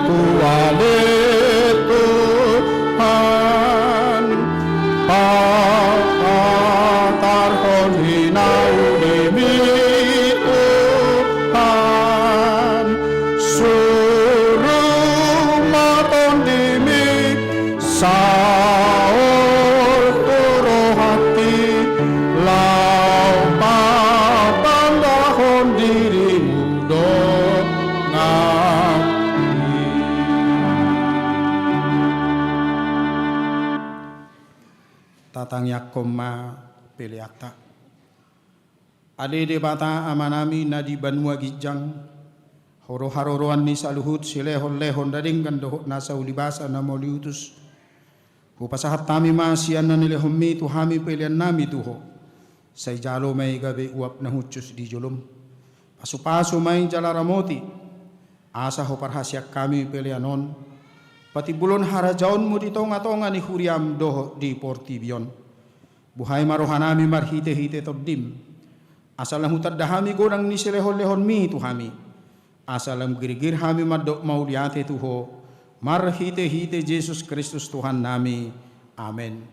Tuhan, Tuhan, patarhon hinauli-Mi, Tuhan, suru ma TondiMi, saor tu rohangki, laho patandahon diriMu donganki. Tatangiangkon ma peleanta. Ale Debata Amanami na di banua ginjang, Ho do haroroan ni saluhut silehonlehon na denggan dohot nasa ulibasa na mauliutus. Hupasahat hami ma sian na nilehonMi tu hami peleannami tu Ho. Sai jalo ma i gabe uap na hushus di jolom. Pasupasu ma i jala ramoti, asa huparhaseang hami pelean on patimbulhon harajaonMu di tongatonga ni huriaM dohot di portibi on. Buhai ma rohanami marhitehite TondiM, asa lam hutanda hami godang ni silehonlehonMi tu hami, asa lam girgir hami mandok mauliate tu Ho, marhitehite Jesus Kristus Tuhannami. Amen.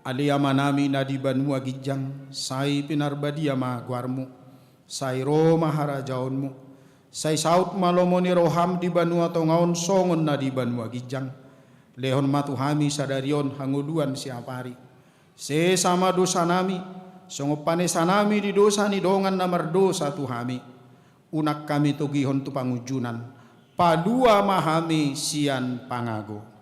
Ale Amanami na di banua ginjang, sai pinarbadia ma goarMu, sai ro ma harajaonMu, sai saut ma lomo ni rohaM di banua tonga on songon na di banua ginjang. Lehon ma tu hami sadari on hangoluan siapari. Sesa ma dosanami, songon panesanami di dosa ni dongan na mardosa tu hami. Unang hami togihon tu pangunjunan, palua ma hami sian pangago.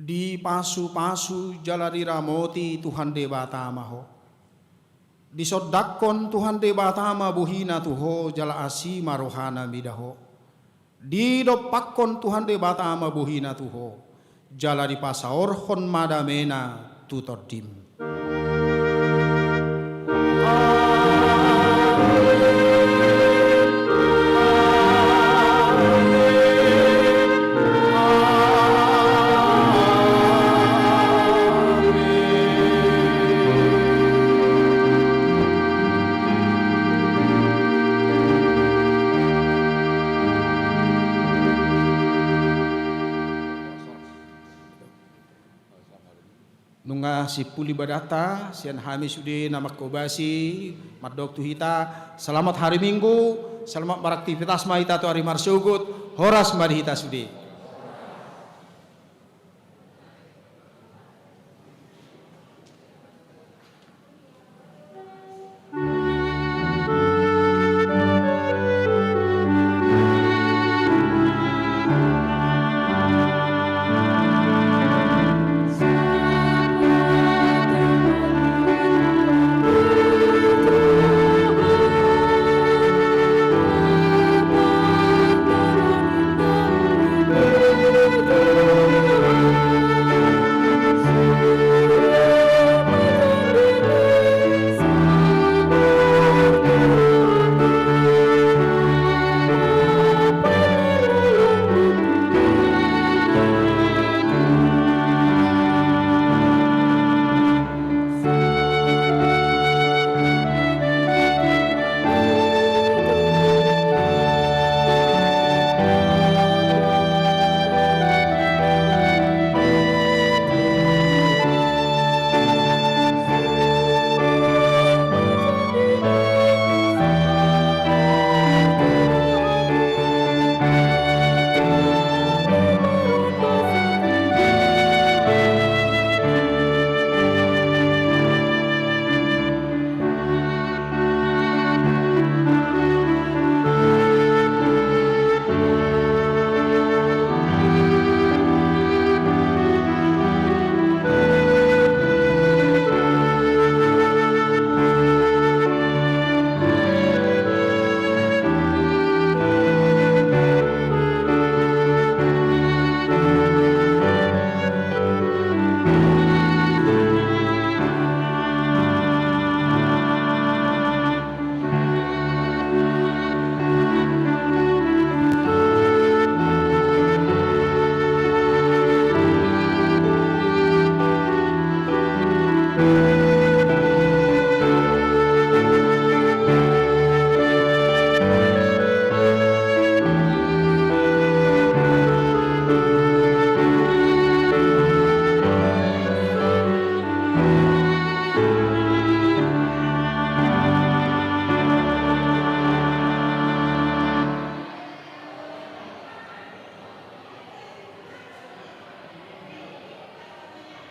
Dipasupasu jala diramoti Tuhan Debata ma ho. Disondangkon Tuhan Debata ma bohina tu ho jala asi ma rohana mida ho. Didompakkon Tuhan Debata ma bohina tu ho jala dipasaorhon ma damena tu tondim. Nunga simpul ibadahta, sian hami sude na manghobasi, mandok tu hita, selamat hari Minggu, selamat beraktivitas ma hita tu ari marsogot, horas ma di hita sude.